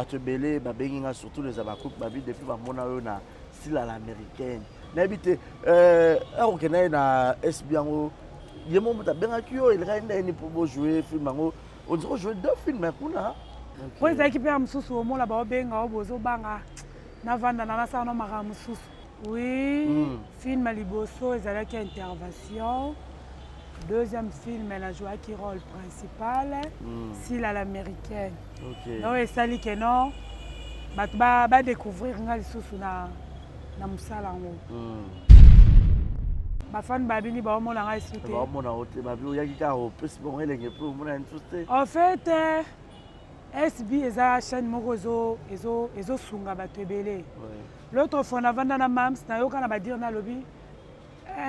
Bato ebele babengi nga, surtout les abakouk, babi depuis bamona oyo na style à l'américaine. Nayebi te, akokenda ye na SB yango, ye moko moto abengaki yo, elekaki ndenge nini mpo bojouer film yango? On dirait jouer deux films kuna. Po ezalaki mpe ya mosusu, omona baobenga o bozobanga, navanda na nasala no makambo mosusu. Oui, film ya liboso ezalaki Intervention. Deuxième film, najouaki rôle principal, Sila l'américaine. Donc esali ke non, bato badécouvrir nga lisusu na mosala yango. Bafani babini baomona ngai lisusu te. Baomona yo te, babi oyaki kaka opesi bango elenge mpe omona lisusu te. En fait, SB eza chaîne moko ezosunga bato ebele. L'autre fois navanda na mams, nayoka na badire, nalobi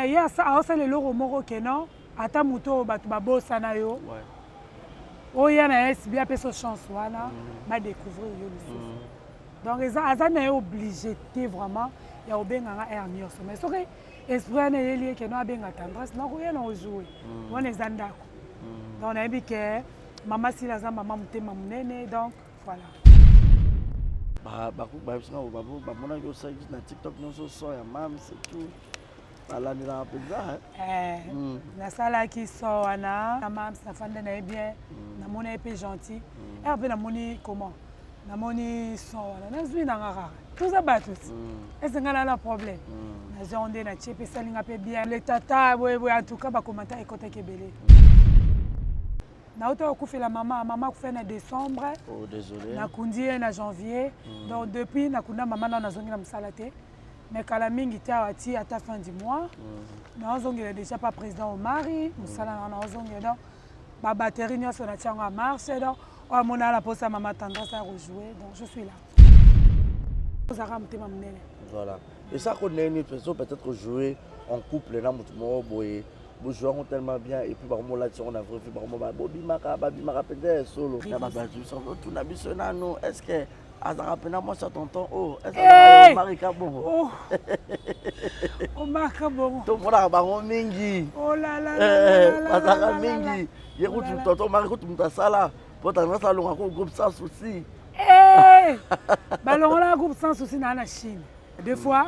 ye aosala eloko moko ke non, ata moto oyo bato babosana yo, oya na SB, apesa chance wana, badécouvrir yo lisusu. Donc eza aza na ye obligé te vraiment ya kobenganga aire nyonso, mais soki esprit wana eyeli ye ke no, abenga Tendresse, nakoya na ojouer. Wana eza ndako. Donc nayebi ke mama Sila aza mama motema monene, donc voilà. Bayebisanga bamonaki osalaki na TikTok nyonso son ya mams et tout, balandelaka mpenza. Nasalaki so wana na mams, nafanda na ye bien, namoni ye mpe gentil ere mpe namoni comment, namoni son wana, nazwi nanga kaka, toza bato ti ese ngai na problème, nazwi yango nde natie mpe esalinga mpe bien. Le tata boyeboye, en tout cas bacommentaire ekotaki ebele. Nauta kokufela mama, mama akufeli na décembre. Oh, désolé. Nakundi ye na janvier. Donc depuis nakunda mama, nano nazongi na mosala te, mais kala mingi te awa ti ata fin du mois naozongela déjà pa président Omari mosala nanga naozongela. Donc babatterie nyonso natia yango ya marche. Donc oyo amona na posa mama Tendresse ya kojouer, donc je suis là, ozalaka motema monene. Voilà, esako ndenge nini peut-être jouer en couple na motu moko boye, bojouer yango tellement bien et puis bakomolatisa yango na vraie vie, bakomo bobimaka, babimaka mpenza ya solo na bato biso otuna biso nano: est ce que azalaka mpena mwasi ya tonton o Omar Kabongo? Omar Kabongo. Tomonaka bango mingi, bazalaka mingi. Ye kutu tonton Omar kutu moto asala po Tendresse alongaka groupe Sans Souci. Balongolaka groupe Sans Souci naa na Chine. Deux fois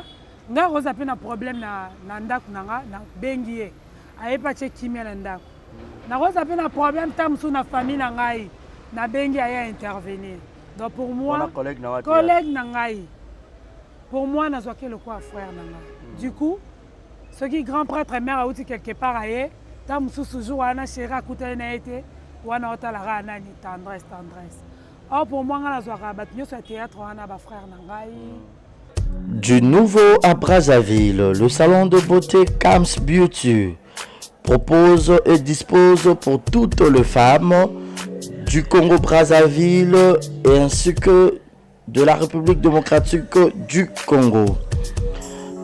ngai koza mpe na problème na ndako na nga, nabengi ye, ayebi atie kimia na ndako. Nakoza mpe na problème ta mosusu na famille na ngai, nabengi, aye intervenir. Donc pour moi, collègue na ngai, pour moi nazwaki lokola frère na ngai. Du coup soki grand prêtre mare auti quelque part, aye ta mosusu, jour wana chéri akutani na ye te, wana otalaka nani? Tendresse, Tendresse. Or pour moi, ngai nazwaka bato nyonso ya théâtre wana bafrère na ngai. Du nouveau à Brazzaville, le salon de beauté Cams Beauty propose et dispose pour toutes les femmes du Congo-Brazzaville et ainsi que de la République démocratique du Congo.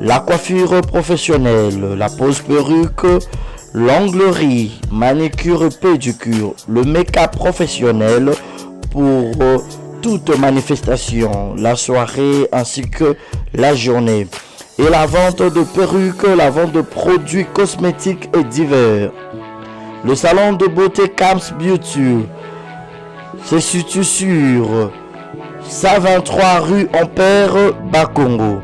La coiffure professionnelle, la pose perruque, l'onglerie, manicure et pédicure, le make-up professionnel pour toute manifestation, la soirée ainsi que la journée. Et la vente de perruques, la vente de produits cosmétiques et divers. Le salon de beauté Cams Beauty se situe sur 123 rue Ampère Bakongo.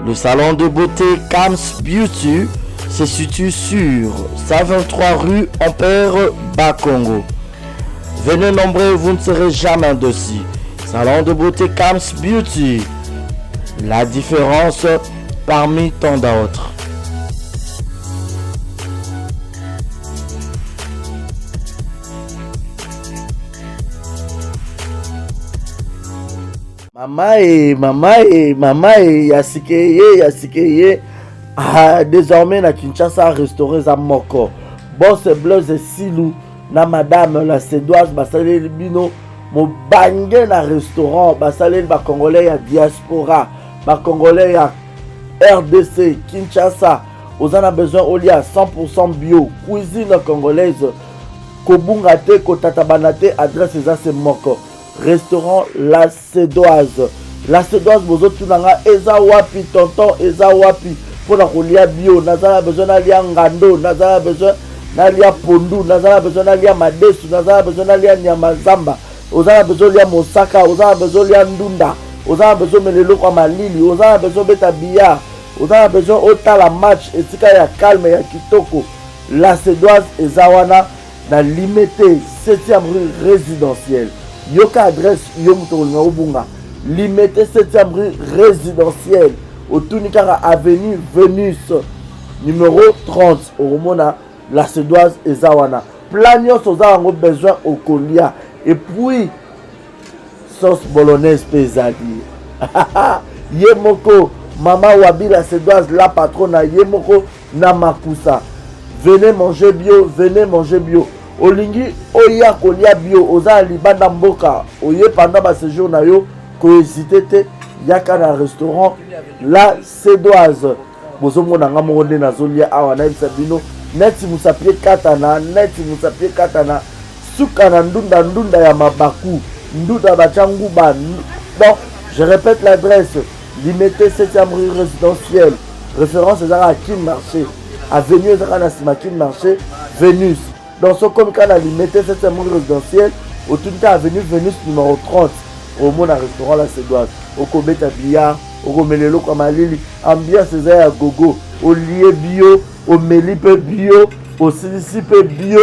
Le salon de beauté Cams Beauty se situe sur 123 rue Ampère Bakongo. Venez nombreux, vous ne serez jamais déçus. Salon de beauté Cams Beauty. La différence parmi tant d'autres. Mama e, mama e, mama e, ya sike ye, ya sike ye. Ah, désormais na Kinshasa restaurant eza moko. Boss Blaise Silu na madame la Cédoise basaleli bino mobange na restaurant. Basaleli bacongolais ya diaspora, bacongolais ya RDC Kinshasa. Oza na besoin olia 100% bio, cuisine congolaise, kobunga te, kotatabana te, adresse eza se moko: restaurant La Cédoise. La Cédoise, bozotuna nga eza wapi? Tonton, eza wapi mpona kolia bio? Naza na besoin nalia ngando, naza na besoin nalia pondu, naza na besoin nalia madesu, naza na besoin nalia nyama zamba. Oza na besoin olia mosaka, oza na besoin olia ndunda, oza na besoin omela eloko ya malili, oza na besoin obeta billard, oza na besoin otala match esika ya calme ya kitoko. La Cedoise eza wana na Limete 7e rue résidentielle. Yoka adresse yo moto okolinga obunga. Limete 7e rue résidentielle. Otuni kaka avenue Venus numéro 30 okomona La Cedoise eza wana. Plat nyonso oza yango besoin okolia. Et puis sauce bolognaise mpe ezali. Ye moko mama Wabi la Cedoise la patrona ye moko na makusa. Venez manger bio, venez manger bio. Olingi oya kolia bio, oza na libanda mboka, oye pendant ba séjour na yo, ko hésiter te, yaka na restaurant la Cedoise. Bozomona nga moko nde nazolia awa, nayebisa bino neti musapi ekatana, neti musapi ekatana, suka na ndunda, ndunda ya mabaku, ndunda batya nguba. Donc je répète l'adresse, Limete 7e rue résidentielle, référence ezaka Kin Marché, avenue ezaka na nsima Kin Marché Venus. Donc soki okomi kaka na Limete 7e rue résidentielle, otuni kaka avenue Venus numéro 30, omona restaurant la Cedoise, okobeta billard, okomela eloko ya malili, ambiance eza ya gogo, olie bio, omeli mpe bio, osilisi mpe bio,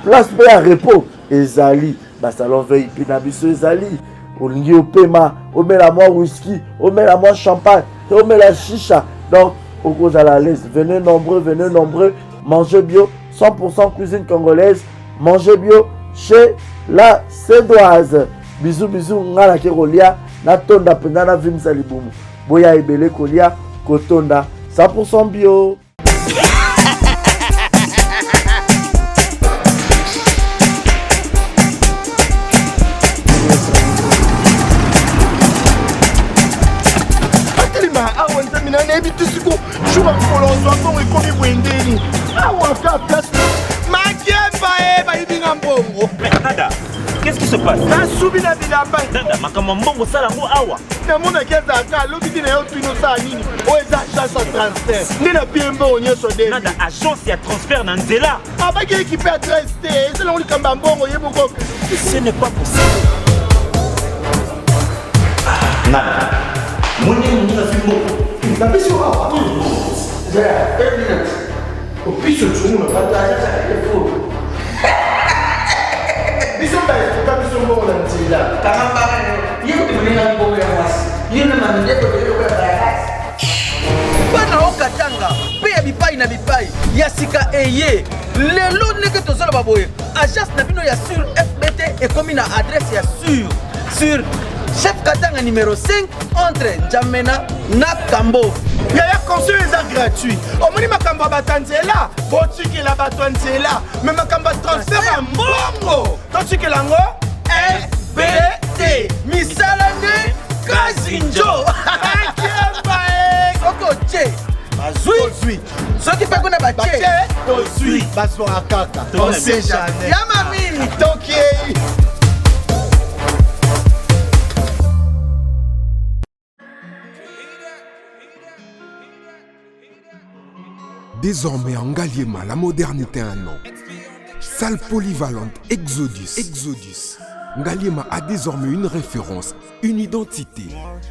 place mpe ya repos ezali, basalon VIP na biso ezali. Olingi opema, omela mwa whisky, omela mwa champagne, omela shisha, donc okozala à l'aise. Venez nombreux, venez nombreux, mangez bio, 100% cuisine congolaise, mangez bio chez la Cedoise. Bisous bisous, nga nake kolia, natonda mpenza, navimisa libumu. Boya ebele kolia, kotonda 100% bio. Atelema awa nzambe na nayebi te siko jour ya mokolo ozwa mbongo ekomi boye ndeni awa ka place makemba e bayibi nga mbongo. Nada, qu'est-ce qui se passe? Nasubi na bilamba. Nada, makambo ya mbongo osala yango awa. Namonaki azalaka alobi te na yo tuni osala nini oyo eza agence ya transfert nde na pie mbongo nyonso nde. Nada, agence ya transfert na nzela. Abaki ekipe ya 13 te, eza nango likambo ya mbongo ye moko. Ce n'est pas possible. Nada, moni moninga azwi mbongo. Napesi yo awa. Zela, une minute. Opiso tshungu na bato agence ya Carrefour. Biso baefuka biso mbongo na nzela. Kanga mbanga yo. Ye kutu moninga mbongo ya mwasi. Yo na mamindeko ebele lokola bayakasi. Bana o Katanga mpe ya bipai na bipai ya sika eye lelo ndenge tozoloba boye, agence na bino ya sur FBT ekomi na adresse ya sur sur chef Katanga numéro 5 entre N'Djamena na Kambo. Yaya, conseil eza gratuit. Omoni makambo ya bato ya nzela, botikela bato ya nzela, me makambo ya transfert ya mbongo totikela yango FBT. Misala nde kasi njo Akemba e. Soki otie bazwi, soki mpe kuna batie tozwi, bazwaka kaka, on sait jamais. Ya mami tokei. Désormais en Ngaliema, la modernité a un nom. Salle polyvalente Exodus. Exodus. Ngaliema a désormais une référence, une identité.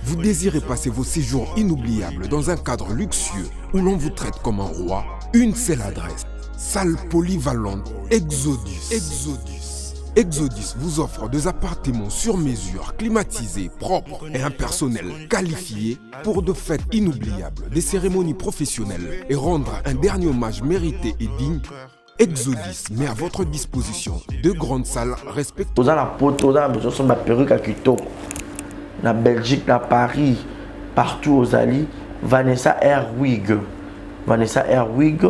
Vous désirez passer vos séjours inoubliables dans un cadre luxueux où l'on vous traite comme un roi? Une seule adresse. Salle polyvalente Exodus. Exodus. Exodus vous offre des appartements sur mesure, climatisés, propres et un personnel qualifié pour de fêtes inoubliables, des cérémonies professionnelles et rendre un dernier hommage mérité et digne. Exodus met à votre disposition deux grandes salles respectueuses. Oza na poto, oza na besoin osomba perruque ya kitoko na Belgique, na Paris, partout ozali, Vanessa Airwig, Vanessa Airwig,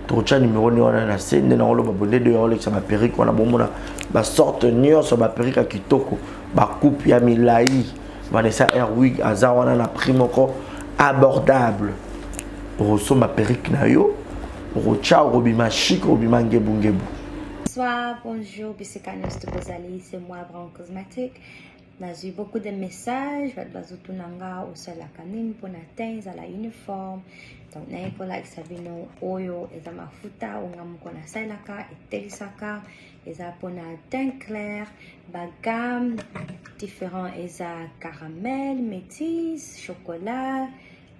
tokotya numero nde wana na se nde nakoloba bonde de olekisa ba perruque wana, bomona ba sorte nyonso ba perruque ya kitoko, ba coupe ya milai. Vanessa Airwig aza wana na prix moko abordable. Okosomba perruque na yo, okotya, okobima chic, okobima ngebu ngebu. Bonsoir, bonjour, bisika nyonso bozali, c'est moi Brown Cosmetic. Nazwi beaucoup de messages, bato bazotuna nga osalaka nini mpona teint ezala uniforme. Donc naye kolakisa bino oyo eza mafuta oyo nga moko nasalelaka, etelisaka, eza mpona teint clair, ba gamme différent, eza caramel, métis, chocolat,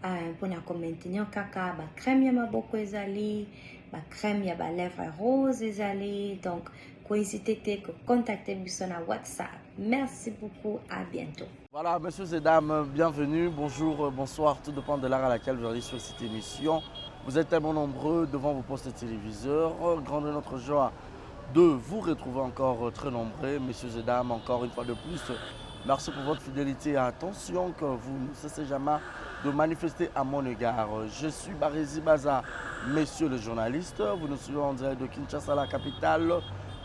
mpona ko maintenir kaka ba crème ya maboko ezali, ba crème ya ba lèvres rose ezali. Donc kohésiter te kocontacter biso na WhatsApp. Merci beaucoup, à bientôt. Voilà, messieurs et dames, bienvenue, bonjour, bonsoir, tout dépend de l'heure à laquelle vous allez sur cette émission. Vous êtes tellement nombreux devant vos postes téléviseurs. Grande est notre joie de vous retrouver encore très nombreux, messieurs et dames, encore une fois de plus. Merci pour votre fidélité et attention que vous ne cessez jamais de manifester à mon égard. Je suis Barézi Baza, messieurs les journalistes. Vous nous suivez en direct de Kinshasa, la capitale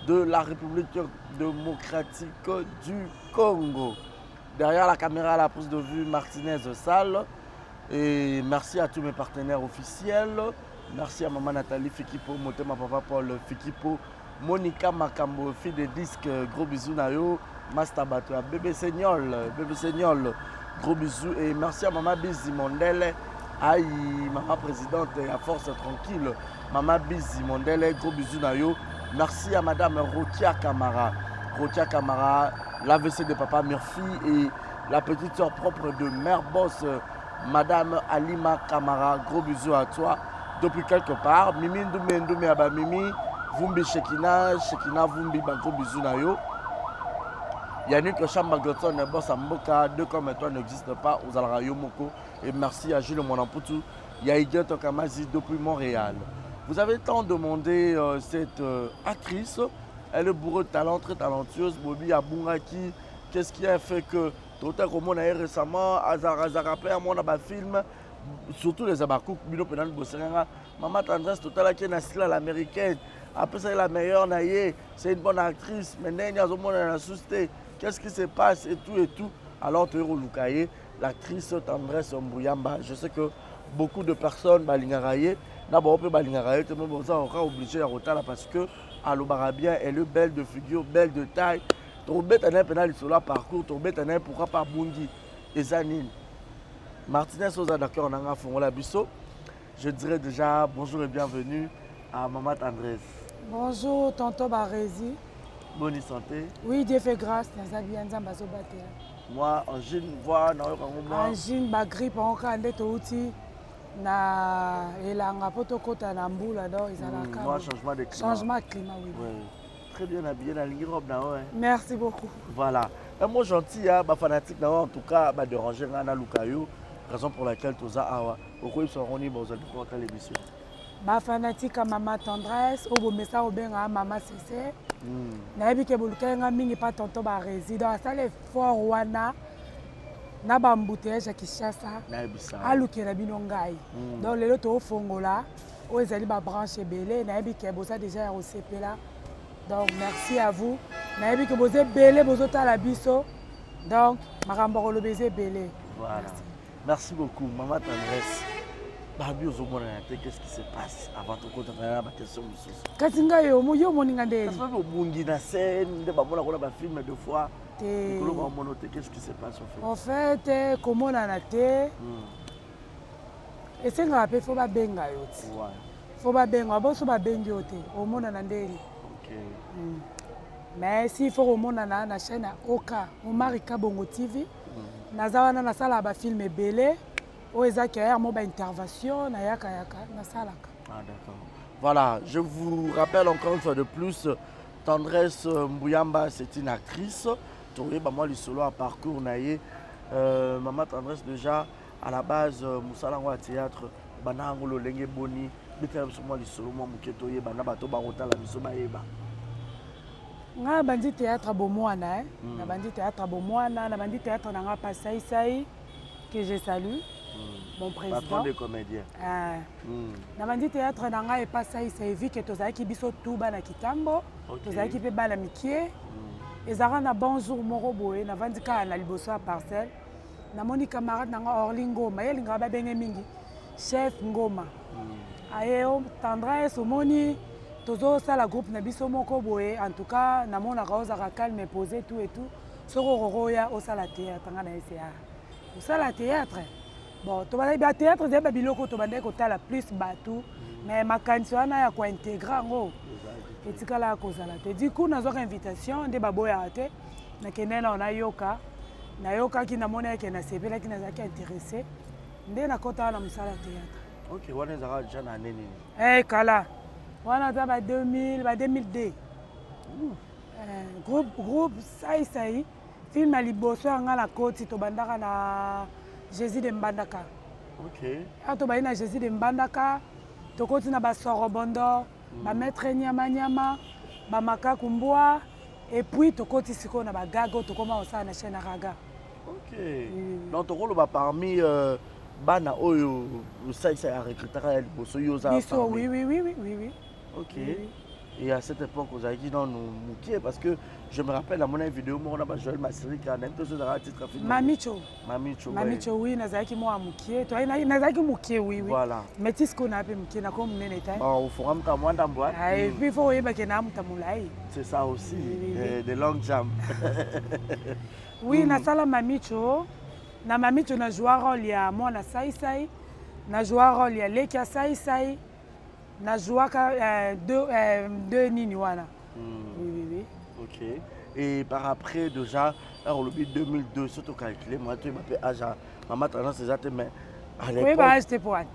de la République démocratique du Congo. Derrière la caméra, la prise de vue, Martinez Salle. Et merci à tous mes partenaires officiels. Merci à maman Nathalie Fikipo, Motema papa Paul Fikipo, Monica Makambo, fille de disque, gros bisous nayo, Master Bato, bébé Seignol, bébé Seignol, gros bisous. Et merci à maman Bizi Mondele, aïe, maman présidente, à force tranquille, maman Bizi Mondele, gros bisous nayo. Merci à madame Rokia Kamara, Rokia Kamara, l'AVC de papa Murphy et la petite soeur propre de mère boss, madame Alima Kamara, gros bisous à toi depuis quelque part. Mimi Ndoumé Ndoumé Aba Mimi, Vumbi Shekina, Shekina Vumbi, ba gros bisous na yo. Yannick Chamba Godson, boss Mboka, deux comme toi n'existe pas, ozalaka yo moko. Et merci à Jules Monamputu, Yaïdien Tokamazi depuis Montréal. Vous avez tant demandé cette actrice, elle est bourrée de talent, très talentueuse, Bobby Abungaki. Qu'est-ce qui a fait que Tota comme on a eu récemment, Azara Azara Père, moi on a un film, surtout les Abakouk, Bino Penal Bosseranga, Maman Tendresse, Total qui est Nasila l'américaine, après ça la meilleure naïe, c'est une bonne actrice, mais il y a un monde qu'est-ce qui se passe et tout et tout. Alors tu es Lukaye, l'actrice Tendresse Mbuyamba, je sais que beaucoup de personnes balingaraye, d'abord on peut balingaraye, tout le monde est encore obligé à retard parce que alobara bien, elle est belle de figure, belle de taille. Tobeta na pena lisolo parcours, tobeta na pourquoi pas Bungi et Zanine. Martinez oza d'accord nanga fongola biso. Je dirais déjà bonjour et bienvenue à Maman Tendresse. Bonjour tonton Barézi. Bonne santé. Oui, Dieu fait grâce, naza bien nzamba zobatela. Moi angine voix na yoka moi. Angine ba grippe encore nde touti na elanga poto kota na mbula donc ezalaka. Moi changement de climat. Changement de climat oui. Oui. Très bien habillé dans la robe na ouais. Merci beaucoup. Voilà. Un mot gentil hein, ba fanatique na en tout cas ba déranger na Lukayo, raison pour laquelle toza awa. Okoyi so roni boza ko ta l'émission. Ba fanatique Maman Tendresse, obo mesa obenga Maman Cécé. Nayebi ke boluka nga mingi pa tonton ba résident, asale fort wana na ba embouteillage ya Kinshasa. Nayebisa. Alukela bino ngai. Donc lelo to fongola oyo ezali ba branche ebele, nayebi ke boza déjà ya kosepela. Donc merci à vous. Nayebi ke boza ebele bozotala biso. Donc makambo ya koloba eza ebele. Voilà. Merci. Merci beaucoup Maman Tendresse. Babi ozomonana te, qu'est-ce qui se passe avant tokotana na ba question mosusu? Kasi ngai yo, yo omoninga nde. Kasi babi obungi na scène nde bamona kona ba film deux fois. Te. Likolo bamono te, qu'est-ce qui se passe en fait? En fait, komonana te. Esengaka mpe fo babenga yo ti. Fo babenga, boso babengi yo te, omonana ndeni. Mais s'il faut komonana na chaîne ya Oka, Omar Kabongo TV. Naza wana nasala ba film ebele. Oyo eza ke mo ba intervention na yaka yaka nasalaka. Ah d'accord. Voilà, je vous rappelle encore une fois de plus, Tendresse Mbuyamba, c'est une actrice. Toyeba moi lisolo à parcours na ye. Maman Tendresse déjà à la base musala ngo ya théâtre bana ngo lolenge boni betela biso mwa lisolo mwa moke toyeba na bato bakotala biso bayeba. Nga bandi théâtre bomwana, hein. Na bandi théâtre bomwana, na bandi théâtre na nga pa Sai Sai que je salue. Mon président. Patron des comédiens. Na bandi théâtre na nga epa Sai Sai vu que tozalaki biso tout bana kitambo, tozalaki pe bana mikie. Ezalaka na bonjour moko boye, na vandi kaka na liboso ya parcelle. Namoni camarade na nga Orly Ngoma, ye alingaka babenge mingi chef Ngoma. Aye Tendresse omoni tozosala groupe na biso moko boye, en tout cas namonaka ozalaka calme posé tout et tout. Soki okoki oya osala théâtre, nga nayesi ah osala théâtre. Bon, tobandaki ba théâtre, ezali ba biloko tobandaki kotala plus bato, mais makanisi wana ya kointégrer yango etikalaka kozala te. Du coup nazwaka invitation nde baboyaka te, nakende nao nayoka. Nayokaki, namoni eke nasepelaki, nazalaki intéressé, nde nakɔtaka na mosala ya théâtre. Ok, wana ezalaka déjà na année nini? Eh, kala wana ata ba 2000, ba 2002. Groupe Saisai, film ya liboso ya nga na koti, tobandaka na Jésus de Mbandaka. Awa tobandi na Jésus de Mbandaka, tokoti na basorobondo, bamaître nyamanyama, bamakaku mbwa, et puis tokoti sikoyo na bagag oyo tokóma kosala na chaîne ya Raga. Ok, donc tokoloba parmi bana oyo Saisai arecrutaka ya liboso, yo oza biso. Parmi. Oui. Ok. Oui. Et à cette époque ozalaki nanu mokie, parce que je me rappelle namona vidéo moko na bajoel Masirika, nayebi te soki ezalaka titre ya film. Mamicho. Mamicho. Mamicho, oui, nazalaki mwa mokie, nazalaki mokie, oui. Voilà. Mais ti sikoyo naa mpe mokie, nakomi monene te. Bon, ofongamka mwa ndambo. Ah, et puis faut oyebake naa moto molai. C'est ça aussi. Oui. De longues jambes. Oui, nasala Mamicho. Na Mamicho na joua rôle ya mwana Saisai, na joua rôle ya leki ya Saisai, na jouaka deux nini wana. Oui. Ok, et par après déjà heure olobi 2002, soki tocalcule moi, toyeba mpe âge ya mama Tendance eza te, mais à Koyeba l'époque âge te po wani.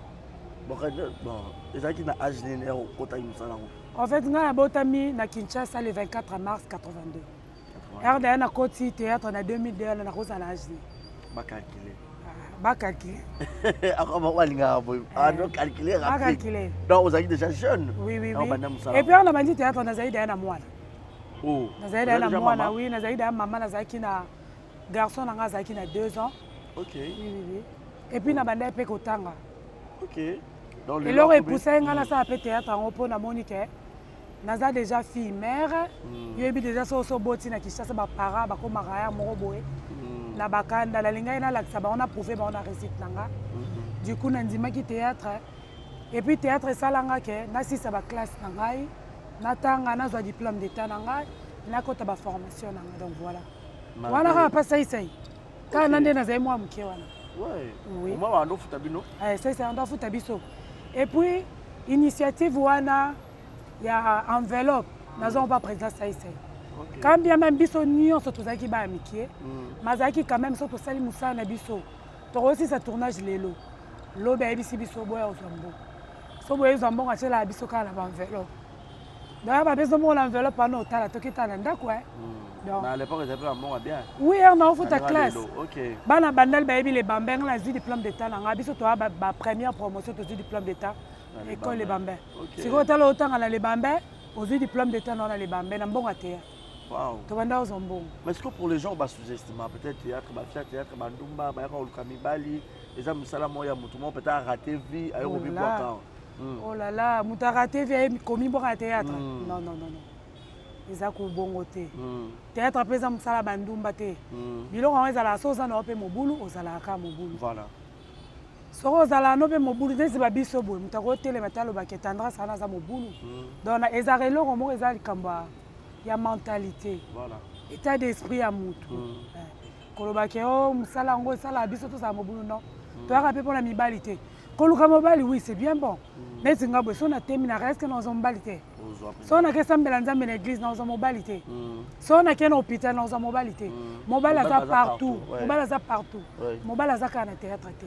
Bon, ezalaki na âge nini heure okotaki mosala yango? En fait, ngai nabotami na Kinshasa le 24 mars 82. Heure daya nakoti théâtre na 2002 wana, nakozala na âge nini? Bacalcule. Bacalcule. Ako bango balingaka boye, ano calcule rapide. Bacalcule. Donc ozalaki déjà jeune. Oui. Awa banda mosala. Et puis wana bandi théâtre, nazali daya na mwana. Oh. Nazali daya na Ozali déjà mwana. mama? Oui, nazali daya mama, nazalaki na garçon na ngai, azalaki na 2 ans. Oui. Et puis na bandaki mpe kotanga. Ok, donc lelo Eloko epusaki ngai nasala mpe théâtre yango, mpo namoni ke naza déjà fille mère. Yoyebi déjà, so oso oboti na Kinshasa, baparent bakomaka ya moko boye na bakanda. Nalingaki nalakisa bango, na prouve bango na réussite na nga. Du coup nandimaki théâtre, et puis théâtre esalanga ke nasisa baclasse na ngai, natanga, nazwa diplôme d'état na ngai, nakota baformation na ngai. Donc voilà, wana kaka mpa Saisai kaka na nde nazali mwa moke wana. Oui. Omwa bando ofuta bino? Eh, Saisai ando afuta biso. Et puis initiative wana ya enveloppe, nazwango mpa président Saisai. Quand bien même biso nyonso tozalaki baya mike, mazalaki quand même, so tosali mosala na biso, tokosisa tournage lelo, lobi ayebisi biso boya kozwa mbongo. So boye ezwa mbongo, atielaka biso kaka na baenveloppe. Donc bapesa mbongo na enveloppe wana, otala toki tala na ndako e. Donc Mais à l'époque ezali mpe bambongo ya bien. Oui, heure na ofuta Na classe. lelo, ok. Bana Bandali bayebi le Bambin. Nga nazwi diplôme d'état na nga, biso toya ba première promotion, tozwi diplôme d'état Na Le école Le Bambin. Bambin. Sikoyo tala, otanga na Le Bambin, ozwi diplôme d'état na wana Le Bambin na mbongo ya théâtre. Tobanda ozwa mbongo. Mais est-ce que pour les gens basous-estima peut-être théâtre, bafia théâtre, bandumba bayaka koluka mibali, eza mosala moko ya motu moko peut-être araté vie, aye komibwaka? Oh là là, moto araté vie aye komibwaka na théâtre? Non, non, non, non, eza kobongo te. Théâtre mpe eza mosala bandumba te. Biloko yango ezalaka, so oza na yo mpe mobulu, ozalaka kaka mobulu. Soki ozalaka no mpe mobulu neti babiso boye, moto akotelema te alobaki Tendresse wana aza mobulu. Donc ezalaka eloko moko, eza likambo ya mentalité, état d'esprit ya motu. Kolobaki o mosala yango esalaka biso tozala mobulu, non. Toyaka mpe mpona mibali te, koluka mobali. Oui, c'est bien bon. Neti nga boye, so natemi na eske nazwa mobali te? So nakesambela Nzambe na église, nazwa mobali te? So nake na hôpital, nazwa mobali te? Mobali aza partout, mobali aza partout, mobali aza kaka na théâtre te.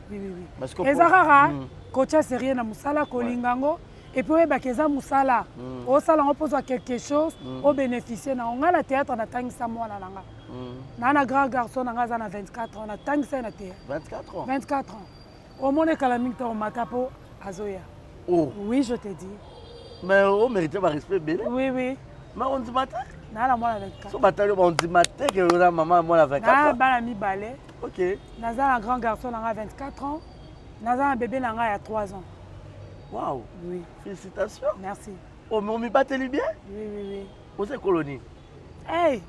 Oui, eza kaka kotia sérieux na mosala, kolinga yango, et puis oyebaka eza mosala, osala yango mpo ozwa quelque chose, obénéficie na yango. Ngai na théâtre natangisa mwana na nga, naa na grand garçon na nga, aza na 24 ans, natangisa ye na théâtre. 24 ans? 24 ans. Omona ekala mingi ntango mata mpo azoya. Oh. Oui, je te dis. Mais omérite barespect ebele. Oui. Mais ondima te. Naa na mwana 24. So batali bandima te ke oza mama mwana 24. Naa bana mibale. Naza na grand garçon na nga 24 ans, naza na bébé na ngai ya 3 ans. Wow. Oui. Félicitations. Merci. Oh, mais omibateli bien. Oui. Oza ekolo nini? Hey.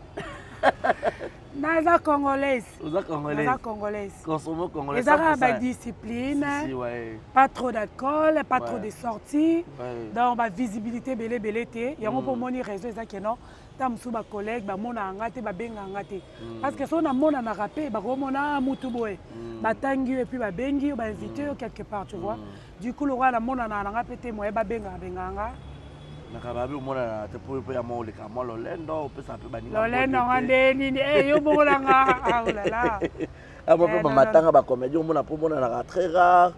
Naza congolaise. Oza congolaise. Naza congolaise. Consommer congolais. Eza kaka ba discipline. Si, si, ouais. Pas trop d'alcool, pas trop Ouais. de sorties. Ouais. Donc ba visibilité ebele ebele te. Yango mpo omoni réseau eza ke non. Ntango mosusu ba collègue bamonaka nga te, babengaka nga te. Parce que soki namonanaka mpe bakomona ah, mutu boye. Batangi yo et puis babengi yo, ba invité yo quelque part, tu vois. Du coup lokola namonanaka na nga mpe te moye babengaka bengaka nga. Nakaba bi omonana te mpo mpo ya mwa oleka mwa lolendo opesaka mpe baninga Lolendo nga nde nini? Eh, yo bongo na nga. Ah, oh là là. Amo mpe Eh, non, bamatanga bacomédien omona mpo omonanaka très rare.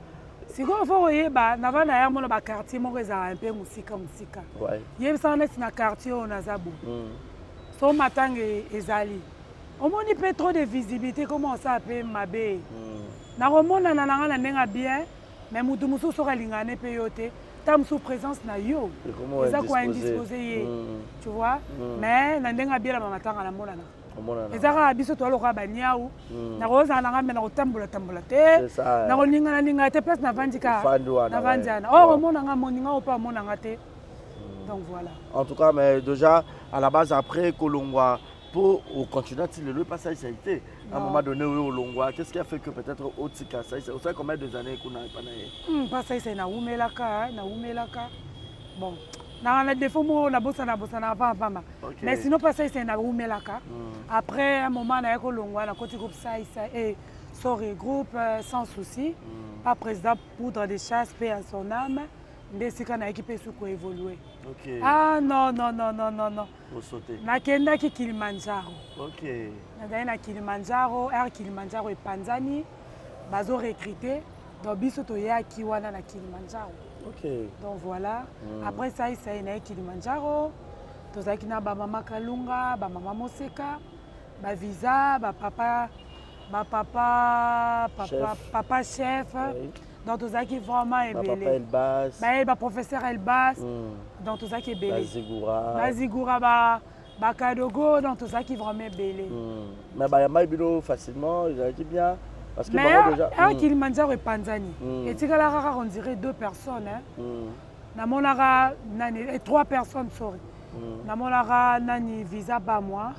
Sikoyo fo koyeba nava na ya mona baquartier moko ezalaka mpe mosika mosika. Ouais. Yebisaka neti na quartier oyo naza bo so matanga ezali omoni mpe trop de visibilité koma osala mpe mabe. Nakomonana na nga na ndenge ya bien, mais motu mosusu soki alingaka ne mpe yo te, ta mosusu présence na yo Ekoma eza indisposé. koindispose ye, tu vois. Mais na ndenge ya bien na bamatanga namonana. Omonana. Eza kaka biso toza lokola baniau. Nakozala na nga me nakotambola tambola te, C'est ça, eh. nakolingana lingana te. Place navandi kaka Ofandi wana, navandi ouais. wana oyo omona nga moninga oyo mpe amona nga te. Donc voilà. En tout cas, mais déjà, à la base, après Kolongwa, pour continuer à tirer le passage, ça a été. À un Non. moment donné, oui, Olongwa, qu'est-ce qui a fait que peut-être Otika, ça, ça, ça, combien des années qu'on a pas né? Mpasa ese nawumelaka, nawumelaka. Bon, nanga na défaut moko nabosana bosana pamba. Mais sinon mpasa ese nawumelaka. Après un moment naye kolongwa, nakoti groupe Saisa et sorry, groupe Sans Souci, pas président Poudre de Chasse, paix à son âme, nde esika nayaki mpe su koévolue. Ah non, non, non, non, non, non. Vous sautez. Nakendaki Kilimanjaro. Nazali na Kilimanjaro, air Kilimanjaro epanzani, bazo recruter, donc biso toyaki wana na Kilimanjaro. Donc voilà. Après ça isa naye Kilimanjaro, tozalaki na bamama Kalunga, bamama Moseka, bavisa, bapapa, bapapa, papa Chef. Papa chef. Donc tozalaki vraiment Ba papa ebele. Elbas. Baye baprofesseur Elbas. Donc tozalaki ebele. Bazigura. Bazigura, ba bakadogo, donc tozalaki vraiment ebele. Mais bayamba bino facilement, ils avaient dit bien. Parce que Mais bango déjà. air Kilimanjaro epanzani, etikala kaka on dirait deux personnes, hein. Namonaka nani, eh, trois personnes, sorry. Namonaka nani, visa bamwa,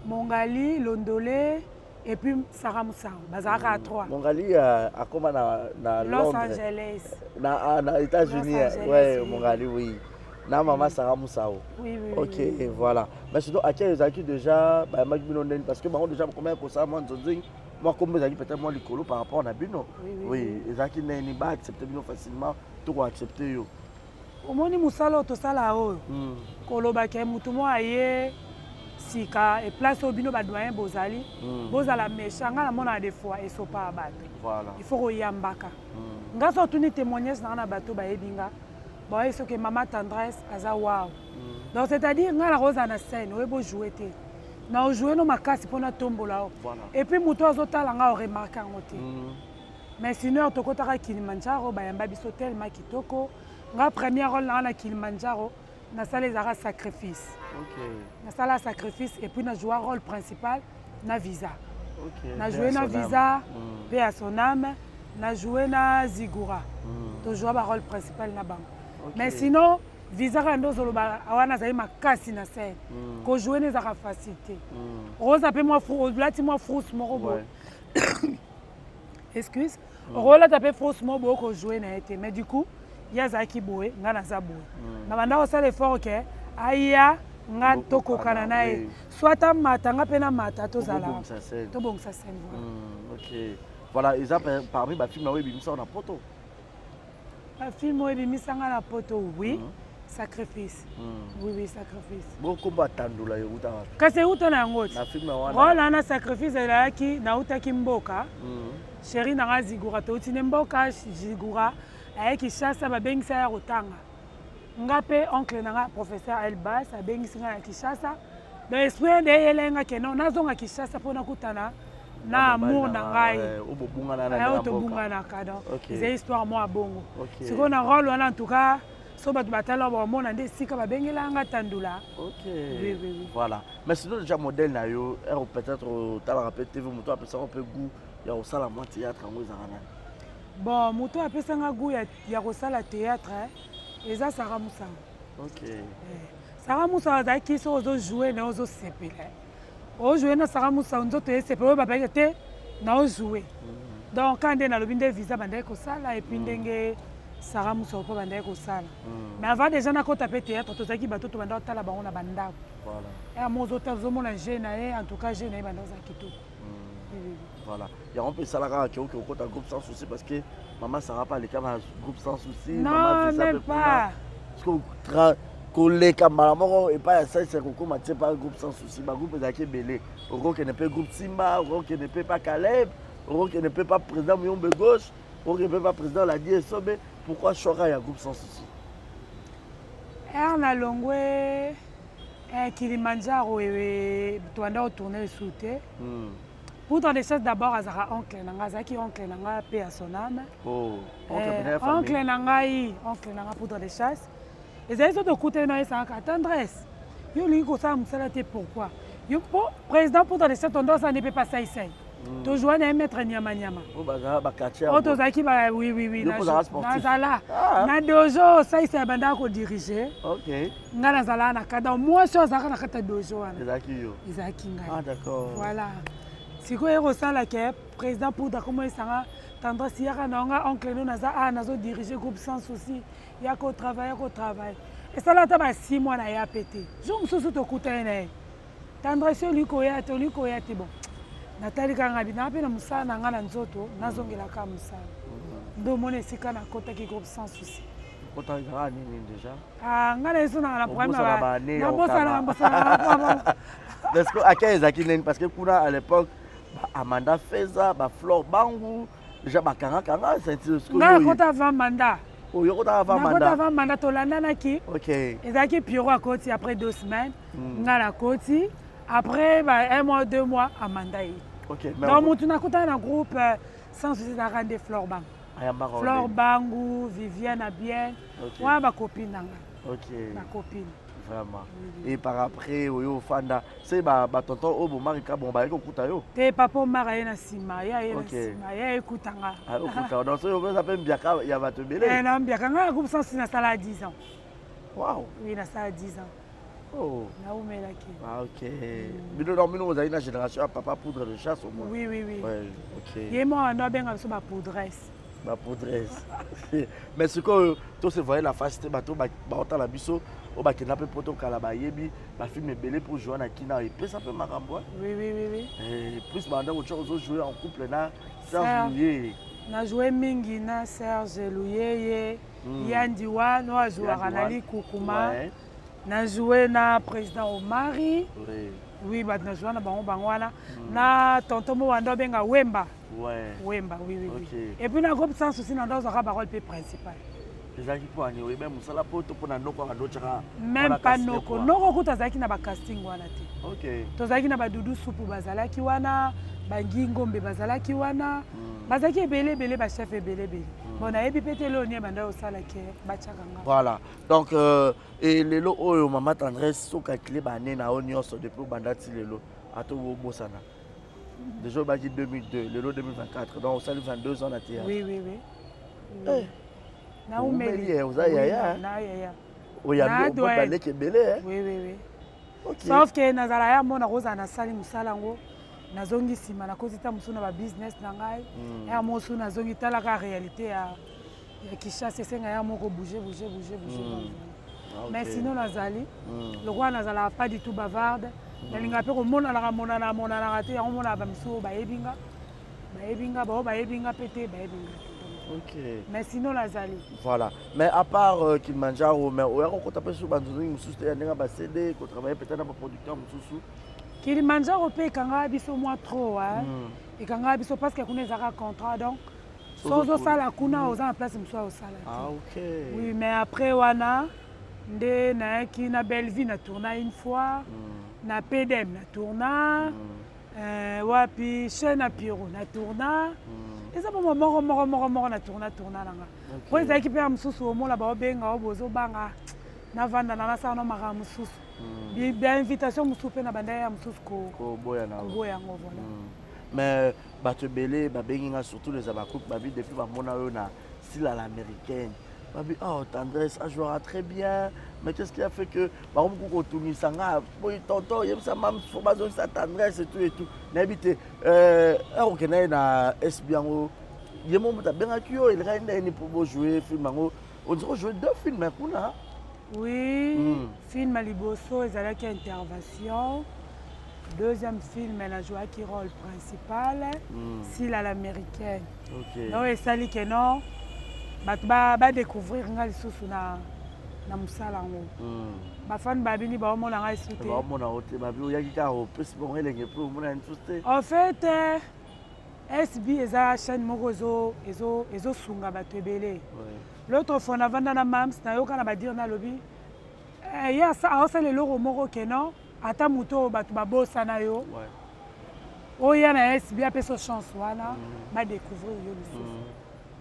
Mongali Londole et puis Sarah Moussao, bazalaka à trois. Mongali akoma na Los Londres. Angeles. Na, ah, na États-Unis. Los Angeles, Ouais, oui. Mongali, oui. Na maman Sarah Moussao. Oui. Ok, oui. voilà. Mais surtout, à quel ezalaki déjà, bah, maki bino ndeni, parce que bango déjà combien kosala mwa nzonzing, mwa kombo ezalaki peut-être mwa likolo par rapport na bino. Oui. Ezalaki ndeni ba accepter bino facilement, to ko accepter yo? Omoni mosala oyo tosala oyo, kolobaka motu moko aye sika e place oyo bino badoyen bozali, bozala méchant, ngai namonaka des fois esopa ya bato. Il faut koyambaka. Nga so otuni témoignage na nga na bato bayebi nga, baoyebi soki mama Tendresse aza waw. Donc c'est-à-dire ngai nakozala na scène oyebi ojoue te, na ojoue no makasi mpo natombola o. Et puis moto azotala nga oremarke yango te. Mais sinon tokotaka Kilimanjaro, bayamba biso tellement kitoko. Nga premier rôle na nga na Kilimanjaro nasala ezalaka Sacrifice. Nasala Sacrifice et puis najoua rôle principal na visa. Na joué Paix à na son âme. Visa, paix à son âme, na joué na Zigura. Tojoua barôle principal na bango. Mais sinon visa kaka nde ozoloba wana azali makasi na scène, kojoue ne ezalaka facile te. Okoza mpe mwa olati mwa frousse moko boye, excuse, okolata mpe frousse moko boye, okojoue na ye te. Mais du coup ye azalaki boye, ngai naza boye, na banda kosala effort ke aya nga tokokana na ye, soit amata, nga mpe namata, tozala Bobongisa scène. Tobongisa scène, voilà. Ok. Voilà, eza parmi bafilm oyo ebimisa na poto. Bafilm oyo ebimisanga na poto, oui, Sacrifice. Oui, Sacrifice. Bokombo atandula euta wapi? Kasi euta na yango ti Na film wana. Rôle wana Sacrifice ezalaki nautaki mboka, chéri na nga Zigura, touti ne mboka, Zigura aye Kinshasa, babengisa ya kotanga. Nga mpe oncle na nga professeur Elbas abengisi nga na Kinshasa. Donc esprit nde eyelai nga ke non, nazonga Kinshasa mpo nakutana na amour na ngai oyo bobungana na oyo mboka. Tobunganaka. Donc eza histoire mwa ya bongo. Sikoyo na rôle wana, en tout cas so bato batala bamona nde esika babengela nga Tandula. Oui. Voilà. Mais sinon déjà modèle na yo, ere peut-être otalaka mpe TV, moto apesaka mpe goût ya kosala mwa théâtre yango ezalaka nani? Bon, moto apesanga goût ya kosala théâtre, eh, eza Sara Musango. Sara Musango azalaki soki ozojoue na ye ozosepela. Ojoue na Sara Musau nzoto esepe oyo babaki te na ojoue. Donc quand nde nalobi nde visa bandaki kosala et puis ndenge Sara Musau mpe bandaki kosala. Mais avant déjà nakota mpe théâtre, tozalaki bato tobanda kotala bango na bandako. Voilà. Mo ozotala, ozomona jeu na ye, en tout cas jeu na ye banda ozala kitoko. Voilà, yango mpe esalaka kaka ke okota groupe Sans Souci, parce que mama Sara mpe aleka na groupe Sans Souci. Non, même pas. Parce que koleka mbala moko epai ya salisa kokóma tie pa groupe Sans Souci, bagroupe ezalaki ebele. Okokende mpe groupe Simba, okokende mpe pa Caleb, okokende mpe pa président Muyombe Gauche, okokende mpe pa président Ladi Esobe. Pourquoi choka ya groupe Sans Souci? Ere nalongwe Kilimanjaro, tobanda kotourne esu te. Poudre de Chasse d'abord azalaka oncle na ngai, azalaki oncle na ngai mpe ya son âme. Oh, oncle na ngai, oncle na ngai Poudre de Chasse. Ezali so tokutani na ye, esalaka: "Tendresse, yo olingi kosala mosala te, pourquoi yo?" Mpo président Poudre de Chasse tondo asala nde mpe pasaisai, tozwa na ye maître nyamanyama oyo tozalaki. Oui, nazala na dojo, saisa ya bandaka kodirige, ngai nazalaka na kati. Donc mwasi oyo azalaka na kati ya dojo wana ezalaki ngai. Voilà, sikoyo ekosala ke président Poudre akomo esanga: "Tendresse, yaka na nga, oncle no naza a nazodirige groupe Sans Souci, ya kotravaille, ya kotravaille." Esala ata ba 6 mois na ya pe te. Jour mosusu tokutani na ye: "Tendresse, olingi koya te, olingi koya te." Bon, natali kaka ngai naa mpe na mosala na ngai na nzoto, nazongelaka mosala. Nde omona esika nakotaki groupe Sans Souci. Kotaka nini déjà? Ngai na yeso nanga na problème, nabosana, bosana. Parce que ake ezalaki nini? Parce que kuna à l'époque Amanda Feza, baflore Bangu déjà bakangakanga ceinture. Ngai nakota avant Manda. Oyo kotaka avant? Nakota Manda. Avant Manda, tolandanaki. Ezalaki Pierrot akoti après 2 semaines, ngai nakoti après ba un mois, 2 mois, Amanda ye. Donc motu nakotaka na groupe Sans Souci ezalaka nde Flore Bangu. Ayambaka? Flore Bangu, Viviane Abien. Wana bacopine na ngai. Bacopine. Vraiment. Et par après oyo ofanda se batonton oyo bomarika, bon, bayaki kokuta yo? Te, papa Omar aye na nsima, ye aye na nsima, ye ayekutanga. Okuta, donc soki okoza mpe mbiaka ya bato ebele. Na mbiaka ngai na groupe Sans Souci nasala 10 ans. Wow. Oui, nasala 10 ans. Oh. Naumelaki. Ah, ok. Bino donc bino bozali na génération ya papa Poudre de Chasse au moins? Oui. Ouais, ok. Ye moko ando abenga biso bapoudresse. Bapoudresse. Mais sikoyo tose voye la face te, bato baotala biso oyo bakenda mpe mpo tokala, bayebi bafilm ebele mpo joua na kina epesa mpe makambo. Oui. Plus banda kotia ozojoue en couple na Serge Luyeye. Na joue mingi na Serge Luyeye, Yandi Wan oyo azwaka na Likukuma. Na joue na président Omari. Oui, bato na joua na bango, bango wana na tonton mo wanda obenga Wemba. Wemba, oui. Et puis na groupe Sans Souci na ndo azwaka barole mpe principal. Ezalaki mpo ani oyeba mosala po to mpona noko aka ndotyaka? Même pas noko, noko kuta azalaki na bacasting wana te. Tozalaki na badudu supu, bazalaki wana, bangi ngombe bazalaki wana, bazalaki ebele ebele, bachef ebele ebele. Bon, nayebi mpe te lelo nie banda osala ke batiaka nga. Voilà, donc e lelo oyo mama Tendresse, soki akile bane na yo nyonso depuis obanda ti lelo, ata obosana déjà, obaki 2002, lelo 2024, donc osali 22 ans na théâtre. Oui. Eh. Naumeli. Oza yaya. Na yaya. Oyambi baleki ebele. Oui. Sauf ke nazala ya mona kozala nasali mosala yango, nazongi nsima, nakoti ta mosusu na babusiness na ngai ya mosusu, nazongi talaka réalité ya Kinshasa, esenga ya moko bouge bouge bouge bouge. Mais sinon nazali lokola nazalaka pas du tout bavarde, nalingaka mpe komonanaka monana monanaka te. Yango monaka bamisusu oyo bayebi nga, bayebi nga, bao bayebi nga mpe te, bayebi nga te. Mais sinon nazali. Voilà, mais à part Kilimanjaro, mais oya kokota mpe so banzonzongi mosusu te ya ndenge bacd, kotravaille peut-être na baproducteur mosusu? Kilimanjaro mpe ekangaka biso mwa trop, ekangaka biso parce que kuna ezalaka contrat, donc so ozosala kuna, oza na place mosusu ya kosala te. Ah, ok. Oui, mais après wana nde nayaki na Bellevue, na tourna une fois, na PDM na tourna, wapi, chaîne ya Piro na tourna. Eza bongo moko moko moko moko na tourna tourna nanga po ezalaki mpe ya mosusu. Omona baobenga o bozobanga, navanda na nasala no makambo mosusu, bainvitation mosusu mpe na banda ya mosusu. Koboya na Koboya yango, voilà. Mais bato ebele babengi nga, surtout les abacook, babi depuis bamona oyo na style à l'américaine, babi: "Oh, Tendresse ajouera très bien." Mais qu'est-ce qui a fait que bakomi kotungisa nga boye, tonton, yebisa mam fo bazongisa Tendresse et tout et tout? Nayebi te, akokenda ye na SB yango, ye mo moto abengaki yo, elekaki ndenge nini mpo bojouer film yango? On dirait ojouer deux films kuna. Oui. Film ya liboso ezalaki Intervention. Deuxième film, najouaki rôle principal, Sila l'Américaine. Donc esali ke non, bato badécouvrir nga lisusu na mosala yango. Bafani babini baomona ngai lisusu te. Baomona yo te, babi oyaki kaka opesi bango elenge mpe omona lisusu te. En fait, SB eza chaîne moko ezosunga bato ebele. L'autre fois navanda na mams, nayoka na badire, nalobi ye aosala eloko moko ke non, ata moto oyo bato babosana yo, oya na SB, apesa chance wana, badécouvrir yo lisusu.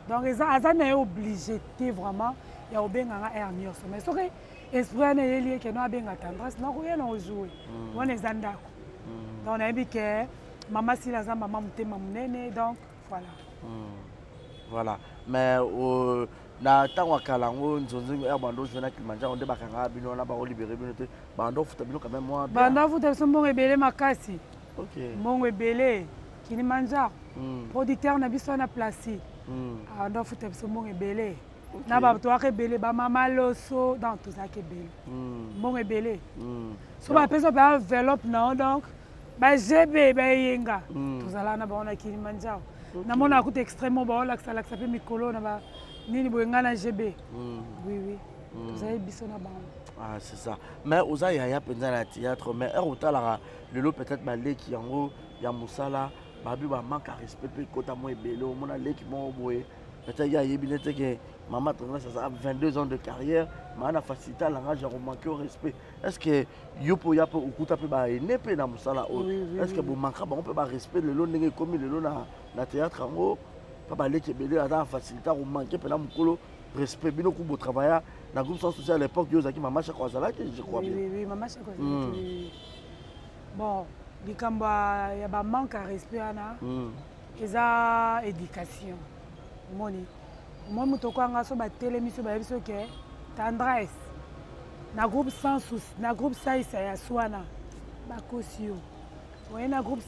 Donc eza aza na ye obligé te vraiment ya kobenganga aire nyonso, mais soki esprit wana eyeli ye ke no, abenga Tendresse, nakoya na ojouer wana, eza ndako. Donc nayebi ke mama Sila aza mama motema monene, donc voilà. Voilà, mais na ntango ya kala yango, nzonzingo ya bando ojouer na Kilimanjaro nde bakangaka bino wana, baolibérer bino te, bando ofuta bino quand même mwa bien. Bando afuta biso mbongo ebele makasi. Mbongo ebele, Kilimanjaro, producteur na biso wana Placide, ando afuta biso mbongo ebele na bato waka ebele, bamama loso, donc tozalaki ebele, mbongo ebele. So bapesa mpe enveloppe na yo, donc bagb baeyenga, tozalaka na bango na Kilimanjaro. Namonaka kuta extrêmement baolakisa-lakisa mpe mikolo na ba nini boye, ngai na GB. Oui, tozali biso na bango. Ah, c'est ça. Mais oza yaya mpenza na théâtre, mais heure otalaka lelo, peut-être baleki yango ya mosala babi bamanque ya respect mpe ekota mwa ebele. Omona leki moko boye, peut-être ye ayebi nete ke mama Tendresse aza 22 ans de carrière, maa na facilité ya langage ya komanquer au respect. Est ce que yo mpe oya mpe okuta mpe baene mpe na mosala oyo, est ce que bomanka bango mpe barespect lelo ndenge ekomi lelo na théâtre yango, mpe baleki ebele aza na facilité ya komanquer mpena mokolo respect? Bino ku botravailla na groupe Sans Souci à l'époque, yo ozalaki, mama Chako azalaki, je crois bien. Oui, mama Chako azalaki. Bon, likambo ya bamanque ya respect wana eza éducation. Omoni, omoni moto okwanga so batelemi so bayebi so ke Tendresse na groupe Sans Souci, na groupe Saisa ya Swana, bakosi yo. Oye na groupe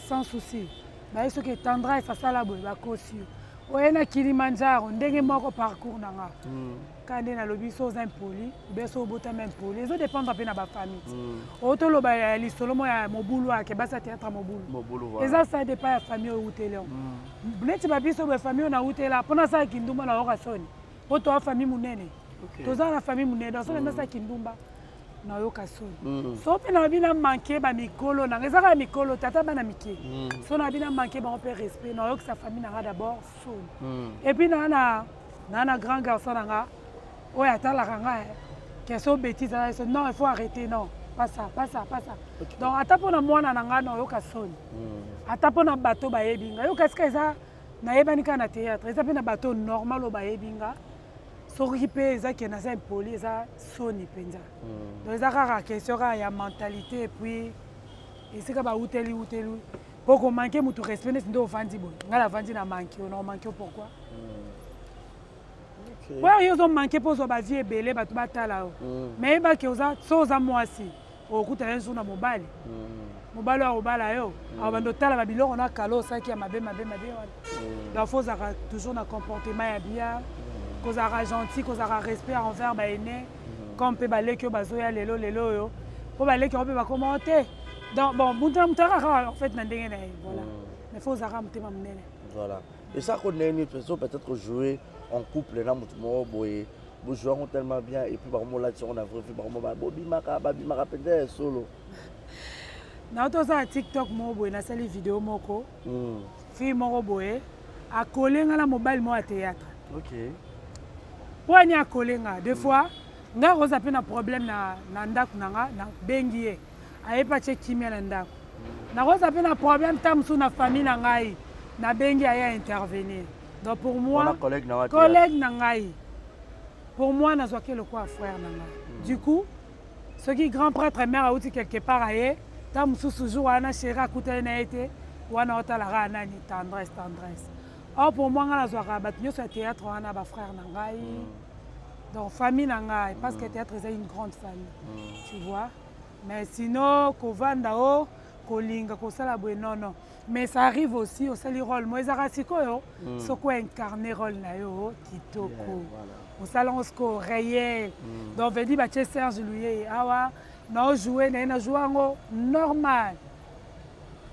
Sans Souci, bayebi soki Tendresse asala boye, bakosi yo. Oye na Kilimanjaro, ndenge moko. Parcours na nga kaka nde nalobi, so oza impoli ou so obotama impoli, ezodépendre mpe na bafamille. Oyo toloba ya lisolo mo ya mobulu ake basi ya théâtre mobulu, eza ça dépend ya famille oyo euteli yango. Neti babiso boye, famille oyo nautela, mpo nasala kindumba nayoka soni, mpo toa famille monene, toza na famille monene. Donc soki nasala kindumba nayoka soni. So mpe nalobi na manque bamikolo nanga, eza kaka mikolo, tata, bana mike, so nalobi na manque bango mpe respect, nayokisa famille nanga d'abord soni. Et puis naa na grand garçon na nga oyo atalaka nga question bêtise aza so, non, il faut arrêter, non, pas ça, pas ça, pas ça. Donc ata mpona mwana na nga nayoka soni, ata mpona bato bayebi nga, yoka esika eza nayebani kaka na théâtre, eza mpe na bato normal oyo bayebi nga, soki mpe eza ke naza impoli, eza soni mpenza. Donc eza kaka question kaka ya mentalité, et puis esika bauteli uteli, mpo komanquer motu respect neti nde ovandi boye, ngai navandi na manque yo, na omanquer yo pourquoi? Oyo yo ozomanquer mpo ozwa bavie ebele, bato batala yo. Mais yebaki oza, so oza mwasi, okutana un jour na mobali, mobali oyo akobala yo, akobanda otala babiloko na kala osalaki ya mabe mabe mabe wana. Donc faut ozalaka toujours na comportement ya bien, kozalaka gentil, kozalaka respect envers baene comme mpe baleki oyo bazoya lelo lelo oyo, mpo baleki yango mpe bakoma te. Donc bon, mutu na mutu akaka en fait na ndenge na ye, voilà. Mais faut ozalaka motema monene. Voilà, esako ndenge nini so peut-être jouer en couple na motu moko boye, bojouer yango tellement bien, et puis bakomolatisa yango na vraie vie, bakomo bobimaka, babimaka mpenza ya solo? Na tozala TikTok moko boye, nasali video moko, fille moko boye akole nga na mobali moko ya théâtre. Mpo ani akole nga deux fois, nga koza mpe na problème na ndako na nga, nabengi ye, ayebi atie kimia na ndako. Nakoza mpe na problème ta mosusu na famille na ngai, nabengi, aye intervenir. Donc pour moi, collègue na ngai, pour moi nazwaki eloko ya frère na ngai. Du coup, soki grand prêtre mare auti quelque part, aye ta mosusu, jour wana chéri akutani na ye te, wana otalaka nani? Tendresse, Tendresse. Or pour moi, ngai nazwaka bato nyonso ya théâtre wana bafrère na ngai. Donc famille na ngai, parce que théâtre eza une grande famille, tu vois. Mais sinon kovanda o kolinga kosala boye, non, non. Mais ça arrive aussi, osali rôle mo ezalaka sikoyo, soki oincarne rôle na yo kitoko, osala yango sikoyo réel. Donc vedi batie Serge Luyeye awa naojoue na ye, na joue yango normal,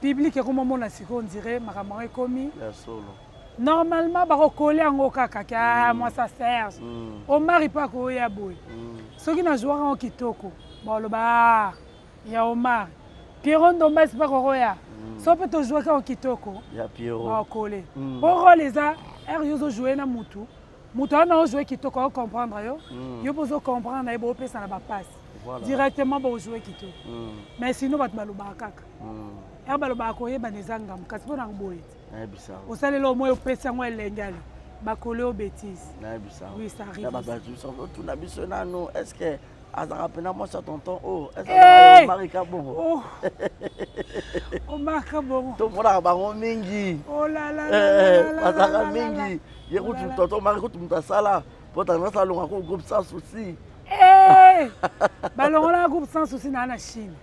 public ekomomona sikoyo ondire makambo yango ekomi ya solo. Normalement bakokole yango kaka ke mm. mwasa Serge, Omari mpe akoya boye. Soki nazwaka yango kitoko, baloba: "Ah, ya Omar." Pierrot Ndombasi mpe akokoya. So mpe tozwaki yango kitoko, ya Pierrot, bakokole po rôle eza ere yo ozojoue na mutu, moto wana ojoue kitoko, acomprendre yo, yo mpe ozocomprendre na ye, boopesa na bapasi directement, bojoue kitoko. Mais sinon bato balobaka kaka ere balobaka koyebana eza ngambo, kasi mpo na boye te. Nayebisa. Osalela omoi, opesi yango elenge, ale bakole o bétise. Nayebisa. Oui, ça arrive. Bato otuna biso nano: est ce que azalaka mpena mwasi ya tonton o? Hey! Marika bongo. Oh. Omaka bongo. Tomonaka bango mingi. Oh là là. Bazalaka mingi. Ye kutu tonton Mari kutu moto asala po tendance alongaka groupe Sans Souci. Hey! Balongolaka groupe Sans Souci naa na Chine.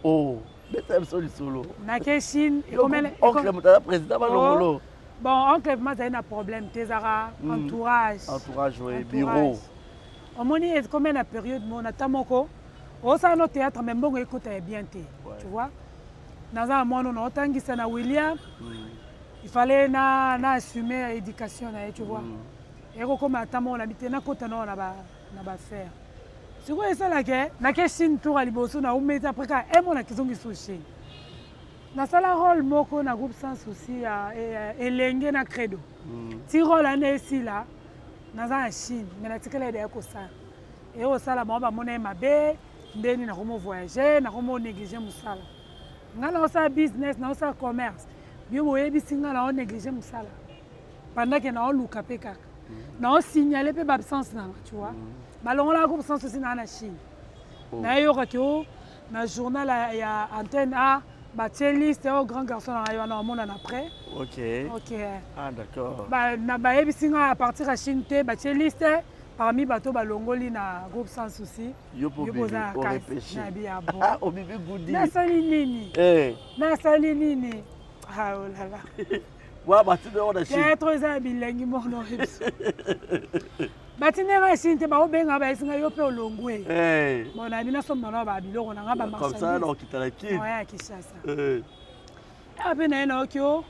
Oh, beta biso lisolo. Nake Chine. Oncle moto aza président, balongolo. Bon, oncle vraiment azali na problème te, ezalaka entourage. Entourage, oui, bureau. Omoni, ekomi na période mo na ta moko osala no théâtre, mais mbongo ekota ya bien te, tu vois. Naza na mwana naotangisa na William, il fallait na assumer éducation na ye, tu vois. Ekokoma ata moko na bi te, nakota nao na baaffaire. Sikoyo esalaka nake Chine, tour ya liboso naumeti, après kaka emo nakizongi so Chine, nasala rôle moko na groupe Sans Souci ya elenge na Credo. Ti rôle wana esila, naza na Chine, mais natikala ede ya kosala, eye kosala bango bamona ye mabe. Ndeni nakomo voyage, nakomo néglige mosala. Ngai naosala business, naosala commerce, bio boyebisi ngai nao néglige mosala pendant ke naoluka mpe kaka naosignale mpe baabsence nanga, tu vois. Balongolaka groupe Sans Souci naa na Chine. Nayeyokaki o na journal ya Antenne A, batie liste oyo grand garçon na ngai wana omonana après. Ok. Ok. Ah, d'accord. Bayebisi ngai à partir ya Chine te, batie liste parmi bato balongoli na groupe Sans Souci. Yo mpo boza na kasi nabi ya bon. Obibi gudi. Nasali nini? Nasali nini? Ah, olala. Wa batindi yango na Chine. Théâtre eza ya bilengi moko na oyebiso. Batindi nga Chine te, baobenga, bayesi ngai: "Yo mpe olongwe." Bon, nayebi nasomba na babiloko na nga. Comme ça na okita na Kine. Ya Kinshasa awa mpe naye, nayoki o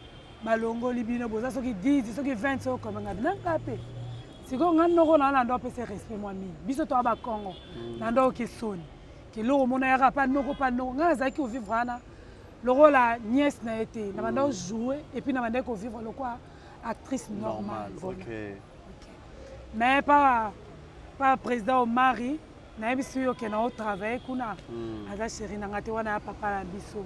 balongoli bino, boza soki 10, soki 20, soki okomenga nanga mpe. Sikoyo nga noko na na ndo apesa respect mwa mingi, biso toya bakongo na ndo oki soni keloko omona yaka pa noko, pa noko. Ngai nazalaki kovivre wana lokola nièce na ye te, na banda ojoue et puis na bandaki kovivre lokola actrice normale. Normal. Ok. Mais pa président Omari, nayebisi yo ke na otravaille kuna, aza chéri na nga te, wana ya papa na biso.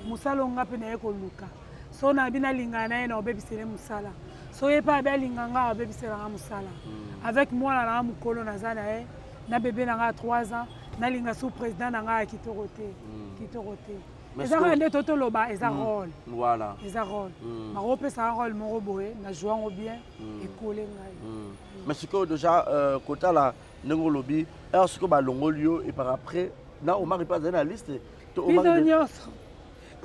Mosala onga mpe naye koluka, so nabi nalingana na ye na obebisele mosala, so ye mpe abi alinga nga, abebiselanga mosala avec mwana na nga mokolo naza na ye na bébé na nga ya 3 ans. Nalinga su président na nga ya kitoko te, kitoko te. Eza kaka nde to toloba eza rôle. Voilà. Eza rôle, bakopesaka rôle moko boye, na joue yango bien, ekole ngai. Mais sikoyo déjà kotala ndenge olobi ere, sikoyo balongoli yo et par après na Omar mpe azali na liste to? Biso nyonso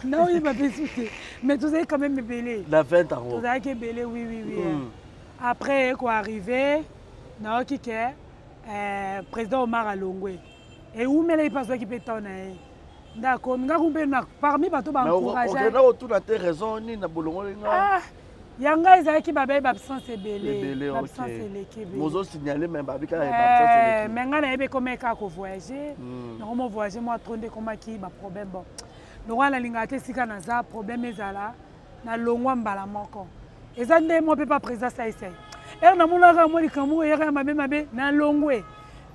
naoyeba mpe su te, mais tozali quand même ebele. Na 20 yango. Tozalaki ebele, oui. Après ekoarrive, nayoki ke président Omar alongwe, ewumelaki mpe azwaki mpe temps na ye nde akomi ngaku mpe parmi bato baencourage. Okenda kotuna te raison nini na bolongoli nga? Ah, yanga ezalaki babai baabsence ebele, baabsence eleki ebele. Mozosignale me babi kaka baabsence eleki. Mais ngai nayebi ekoma kaka kovoyage, nango mo voyage mwa trop nde ekomaki baproblème. Bon, lokola nalingaka te esika naza problème ezala, nalongwa mbala moko. Eza nde mo mpe pa président Saisai ere namonaka mwa likambo eyaka ya mabe mabe, nalongwe.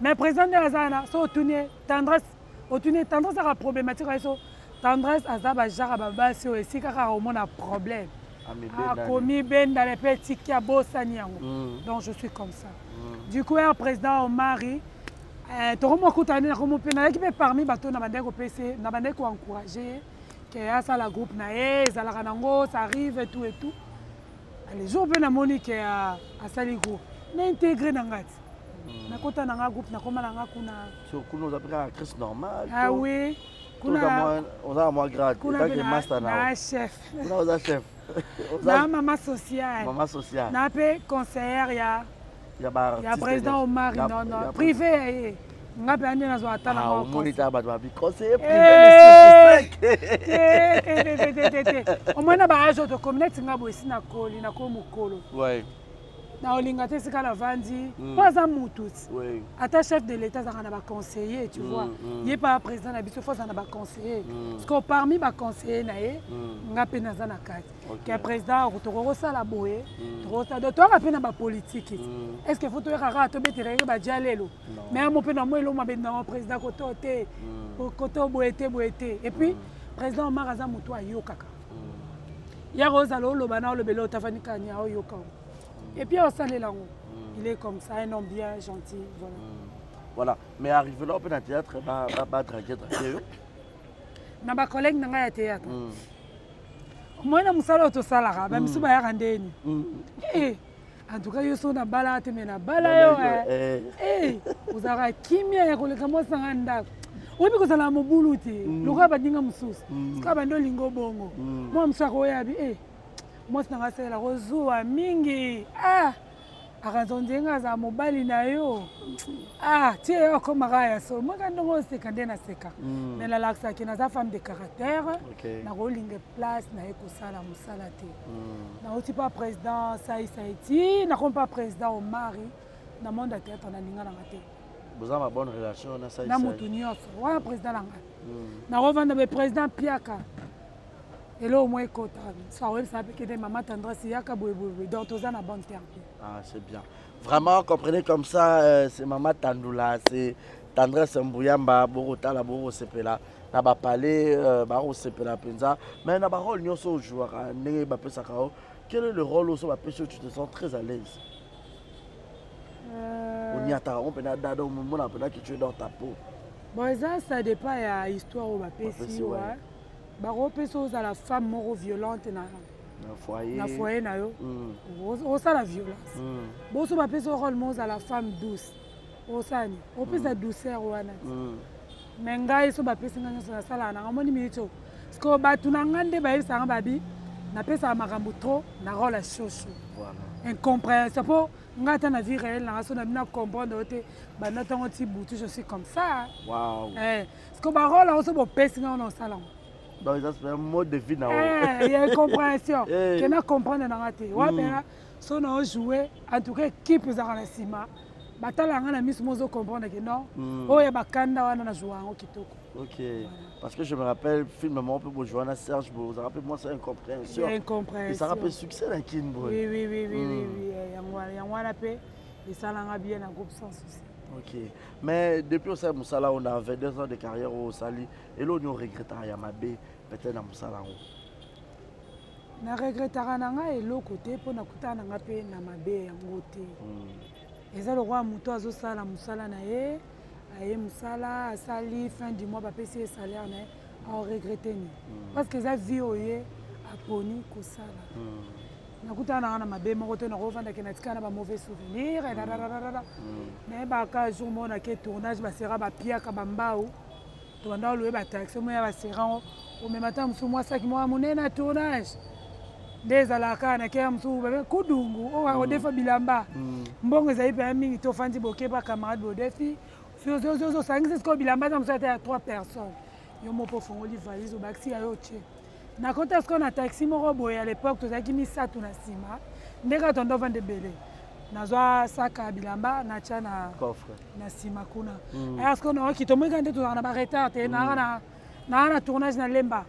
Mais président nde aza wana, so otuni ye Tendresse, otuni ye Tendresse aka problématique aye, so Tendresse aza bajare babasi oyo esika kaka omona problème, akomi bendale mpe etiki abosani yango. Donc je suis comme ça. Du coup ya président Omari, tokomokutana nde nakomo mpe nayaki mpe parmi bato na bandaki kopesa, na bandaki koencourage ye ke asala groupe na ye, ezalaka nango, ça arrive et tout et tout. Le jour mpe namoni ke asali groupe, na intégré na ngai ti. Nakota na nga groupe, nakoma na nga kuna. So kuna oza mpe kaka actrice normale? Ah oui. Kuna oza na mwa grade etake master na chef. Kuna oza chef? Na mama sociale. Mama sociale. Na mpe conseillère ya ya président Omar, non non, privé ya ye. Nga mpe ande nazwa ata na omoni ta bato babi conseiller privé. Te te, omoni na baage oyo tokomi, neti nga boye, esi nakoli, nakomi mokolo, na olinga te esika navandi mpo aza mutu ti ata chef de l'État azalaka na baconseiller, tu vois. Ye mpa président na biso, fo aza na baconseiller, parce que parmi baconseiller na ye, nga mpe naza na kati ke président tokoki kosala boye, tokosala. Donc toyaka mpe na bapolitike. Est ce que faut toyaka kaka tobetelaki badia lelo? Mais amo mpe na mo eloko mabe nango, président koto te, koto boye te, boye te. Et puis président Omar aza motu ayokaka. Yaka ozala oloba na olobela, otafani kani, aoyoka et puis aosalela yango. Il est comme ça, un homme bien gentil, voilà. Voilà, mais arrivé là mpe na théâtre, badrague drague yo? Na bacollègue na ngai ya théâtre, omoi na mosala oyo tosalaka, bamisu bayaka ndeni. En tout cas, yo so nabala te, me nabala yo, ozalaka kimia ya koleka mwasi na ngai ndako. Oyebi kozala mobulu te lokola baninga mosusu. Sika bandi olinga obongo, mwa mosusu akoyabi mwasi na ngai asalela kozuwa mingi, ah, akanza ndenge azala mobali na yo. Ah, tie ye okomaka ya solo mwaka ndongo oseka nde naseka. Mais nalakisaki naza femme de caractère, nakolinga place naye kosala mosala te. Nauti pa président Saisai ti nakomi pa président Omari, na monde ya théâtre nalinga nanga te. Boza ma bonne relation na Saisai? Na motu nyonso wana, président na ngai, nakovanda be président piaka eloko moko ekota, so akoyebisa mpe kende mama Tendresse yaka boye boye boye. Donc toza na bon terme. Ah, c'est bien. Vraiment, comprenez comme ça, c'est Mama Tandula, c'est Tendresse Mbuyamba, Borotala, Boro Sepela, na ba palais, Baro Sepela Penza. Mais na ba rôle nyonso joueur, ndenge bapesaka yo, quel est le rôle oyo bapesi tu te sens très à l'aise? Oniataka ngo mpena dada, omona mpena que tu es dans ta peau? Bon, eza ça dépend ya histoire oyo bapesi. Wa bakopesa ozala femme moko violente na na foyer, na foyer na yo, osala violence. Boso bapesi rôle mo ozala femme douce, osani opesa douceur wana ti. Mais ngai so bapesi ngai nyonso nasalaka nanga. Omoni miniti oyo, parce que bato na ngai nde bayebisaka babi napesaka makambo trop na rôle ya shosho. Incompréhension, mpo ngai ata na vie réelle nanga, so na bino comprendre oyo te, banda ntango ti butu, je suis comme ça. Eh, parce que barôle yango so bopesi ngai wana, osala yango. Donc eza c'est un mode de vie na yo. Eh, ya incompréhension ke na comprendre nanga te wapena. So na ojoue, en tout cas équipe ezalaka na nsima, batala nga na miso mo, ozocomprendre ke non, oyo ya bakanda wana na joue yango kitoko. Ok, parce que je me rappelle film moko mpe bojoua na Serge, bo ozalaka mpe mwasi ya incompréhension. Ya incompréhension. Ezalaka mpe succès na Kini boye. Oui, eh, yango wana, yango wana mpe esalanga bien na groupe Sans Souci. Ok, mais depuis osali mosala oyo na 22 ans de carrière oyo osali, eloko nini oregretaka ya mabe peut-être na mosala yango? Na regretaka na ngai eloko te, mpo nakutana na ngai mpe na mabe yango te. Eza lokola moto azosala mosala na ye, aye mosala, asali, fin du mois bapesi ye salaire na ye, aoregrete nini? Parce que eza vie oyo ye aponi kosala. Nakutana na nga na mabe moko te, nakovandake na tika na bamauvais souvenir dadadadada. Nayebaka jour moko nake tournage, basera bapiaka bambau, tobanda oloye bataxi omo ya basera, omema ata mosusu mwa saki moko ya monene ya tournage nde ezalaka kaka na keya mosusu babe kudungu oyo odefa bilamba. Mbongo ezali mpenza mingi te, ofandi boke ba camarade, bodefi, osangisi sikoyo bilamba eza mosusu ata ya trois personnes, yo moko ofongoli valise, obakisi ya yo, otie. Nakota sikoyo na taxi moko boye, à l'époque tozalaki misato na nsima, nde kaka tondo ovanda ebele, nazwa saka ya bilamba, natya na coffre na nsima kuna. Aya sikoyo naoki, tomoni kaka nde tozalaka na baretard te, naa na tournage na Lemba,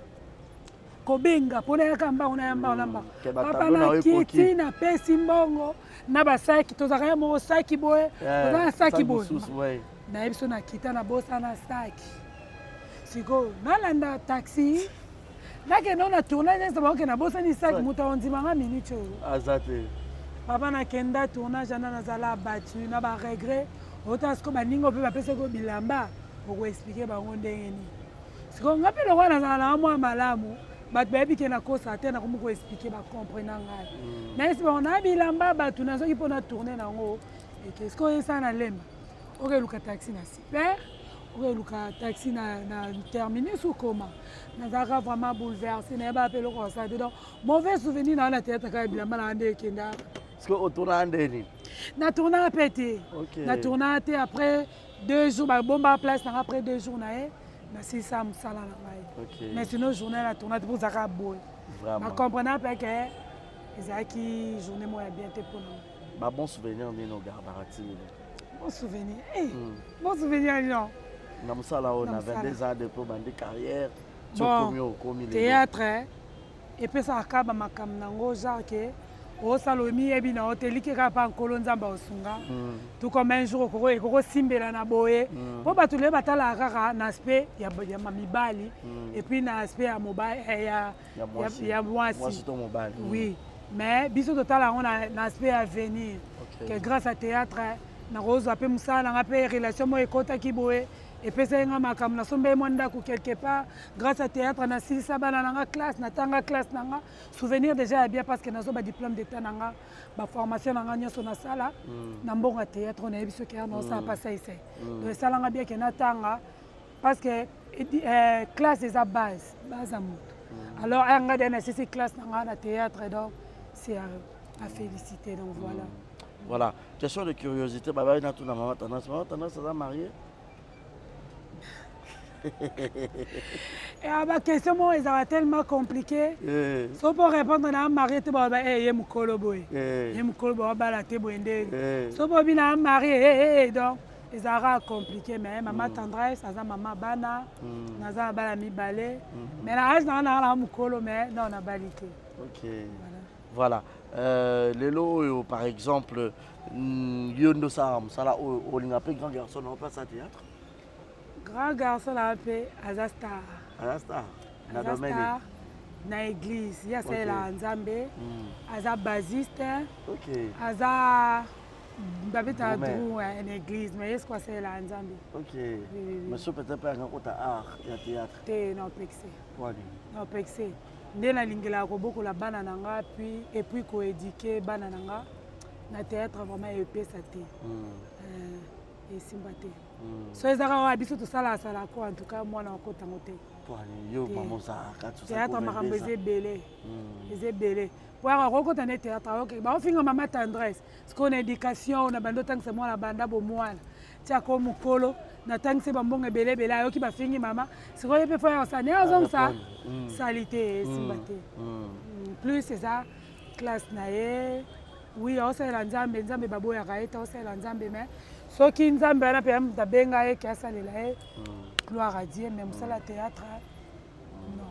kobenga mpona yaka mbango na ya mbango na mbango. Ke papa batableau na yo ekoki. Nakiti, napesi mbongo na basaki, tozalaka ya moko saki boye, toza na saki boye. Mosusu, ouais. Nayebi so nakita, nabosana saki. Sikoyo nalanda taxi, nakende na tournage, eza baoke nabosani saki, moto akondimanga minute oyo? Aza te. Papa, nakenda tournage wana, nazala battu na baregret. Ota sikoyo baninga mpe bapesaki yo bilamba, okoexplike bango ndenge nini? Sikoyo nga mpe lokola nazala nanga mwa malamu, bato bayebi ke nakosa te, nakomi koexplike, bacomprena ngai. Nayesi bango na bilamba bato nazwaki mpo na tourne nango eke sikoyo esala na Lemba. Okeluka taxi na super, okeluka taxi na, na terminus ou comment. Nazalaka vraiment bouleversé, nayebaka mpe eloko kosala te. Donc mauvais souvenir na wana théâtre kaka bilamba na nde ekendaka. Est-ce que otournaka nde nini? Natournaka mpe te. Natournaka te. Après 2 jours babomba place nanga, après 2 jours na ye nasilisa mosala na ngai. Mais sinon journée na tourna te mpo ozalaka boye. Bacomprena mpe ke ezalaki journée moko ya bien te mpona. Babon souvenir nini ogardaka ti lelo? Bon souvenir, hey, bon souvenir non. Na mosala oyo, na 22 ans depuis obandi carrière. Bon, théâtre epesaka kaka bamakambo nango, genre ke osala omiyebi na yo te, eliki kaka mpa Nkolo Nzambe aosunga. Tout comme un jour ekokosimbela na boye, mpo bato lelo batalaka kaka na aspect ya mibali et puis na aspect ya mobali, ya mwasi, oui, mais biso totala yango na aspect ya avenir, que grâce à théâtre nakozwa mpe mosala nanga, mpe relation moko ekɔtaki boye, epesaki nga makambo, nasomba ye mwa ndako quelque part. Grâce à théâtre nasilisa bana nanga classe, natanga classe nanga, souvenir déjà ya bien, parce que nazwa badiplôme d'état nanga, baformation nanga nyonso nasala na mbongo ya théâtre. Nayebi soki ya naosala mpa saisai, donc esalanga bien ke natanga, parce que classe eza base, base ya moto. Alors aya nga de nasisi classe nanga na théâtre, donc c'est à féliciter. Donc voilà. Voilà, question de curiosité, baba natuna Mama Tendance. Mama Tendance aza marié? Baquestion moko ezalaka tellement compliqué. So mpo répondre na marié te, baloba ye mokolo boye, ye mokolo boye, abala te boye ndeni. So mpo bina marié, donc ezalaka compliqué. Mais Mama Tendresse aza mama bana, naza na bana mibale, mais na age nanga nanga na mokolo, mais non, nabali te. Ok, voilà. Lelo oyo, par exemple, yo nde osalaka mosala oyo, olinga mpe grand garçon na opesa théâtre? Grand garçon na mpe aza star. Aza star na aza domaine? Star na église, ye asalelaka Nzambe, aza bassiste. Aza babetaka Drummer. drum na église, mais ye siko asalelaka Nzambe. Oui. Mais so peut-être mpe anga kota art ya théâtre? Te, na opekise. Wani? Na opekise nde nalingelaka kobokola bana na nga, puis et puis koéduquer bana na nga na théâtre, vraiment epesa te. Esimba te. So ezaka oyo biso tosalaka ko, en tout cas mwana akotango te. Wani yo Te. mama ozalaka? Théâtre makambo eza ebele, eza ebele po yaka kokota nde théâtre, aoke baofinga Mama Tendresse. Sikoyo na éducation na bandi otangisa mwana banda bomwana tiako mokolo, natangisi bambongo ebele ebele, ayoki bafingi mama, sikoyo ye mpe fo ya kosala ndenge azongisa sali te, esimba te. Plus eza classe na ye, oui, aosalela Nzambe. Nzambe baboyaka ye te, aosalela Nzambe, mais soki Nzambe wana mpe moto abenga ye ke asalela ye, gloire à Dieu, mais mosala ya théâtre, non.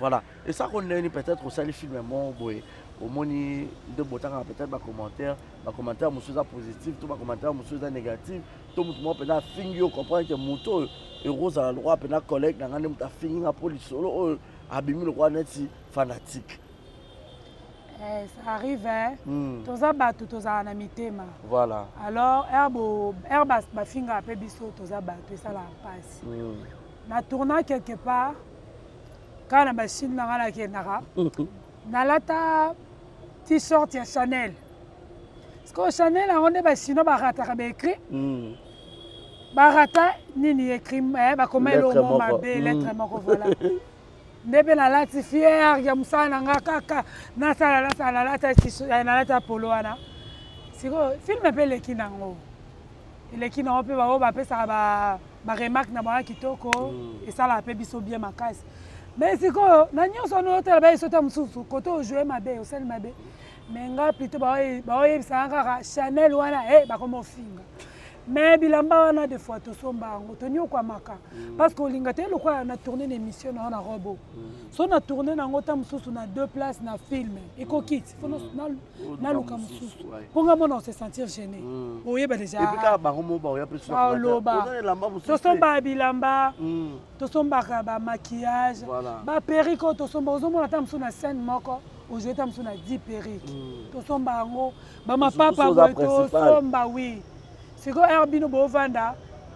Voilà, esako ndeni peut-être osali film moko boye, omoni nde botangaka peut-être bacommentaire, bacommentaire mosusu eza positif to bacommentaire mosusu eza négatif, to motu moko mpenza afingi yo, comprendre ke motu oyo ekozala lokwa mpenza collègue na ngai nde moto afingi nga, mpo lisolo oyo abimi lokwa neti fanatique. Eh, ça arrive, hein? Toza bato, tozala na mitema. Voilà. Alors ere bafingaka mpe biso, toza bato, esalaka mpasi. Na tourna quelque part kaka na machine na nga, nakendaka nalata t-shirt ya Chanel. Sikoyo Chanel yango nde bachinois barataka baécrit, barata nini écrit, bakoma eloko moko mabe, lettre moko. Voilà, nde mpe nalati fier ya mosala na nga kaka nasala nasala, nalata polo wana. Sikoyo film mpe eleki nango, eleki nango mpe baoyo bapesaka baremarque na bango kitoko, esalaka mpe biso bien makasi. Mais sikoyo na nyonso wana otala bayeso ta mosusu kote ojoue mabe, osali mabe, mais nga plutôt baoyebisaka kaka Chanel wana e bakoma ofinga. Mais bilamba wana, des fois tosomba yango, toniokwamaka, parce que olinga te lokola na tourne na émission na yo na robo. So na tourne nango ta mosusu na deux places na film, ekoki ti fo naluka mosusu mpo nga mona ose sentir gêné, oyeba déjà. Oloba tosombaka bilamba, tosombaka bamaquillage, baperruque oyo tosomba, ozomona ata mosusu na scène moko ojoue ta mosusu na 10 perruque, tosomba yango, bamapapa boye tosomba. Oui, sikoyo ere bino boovanda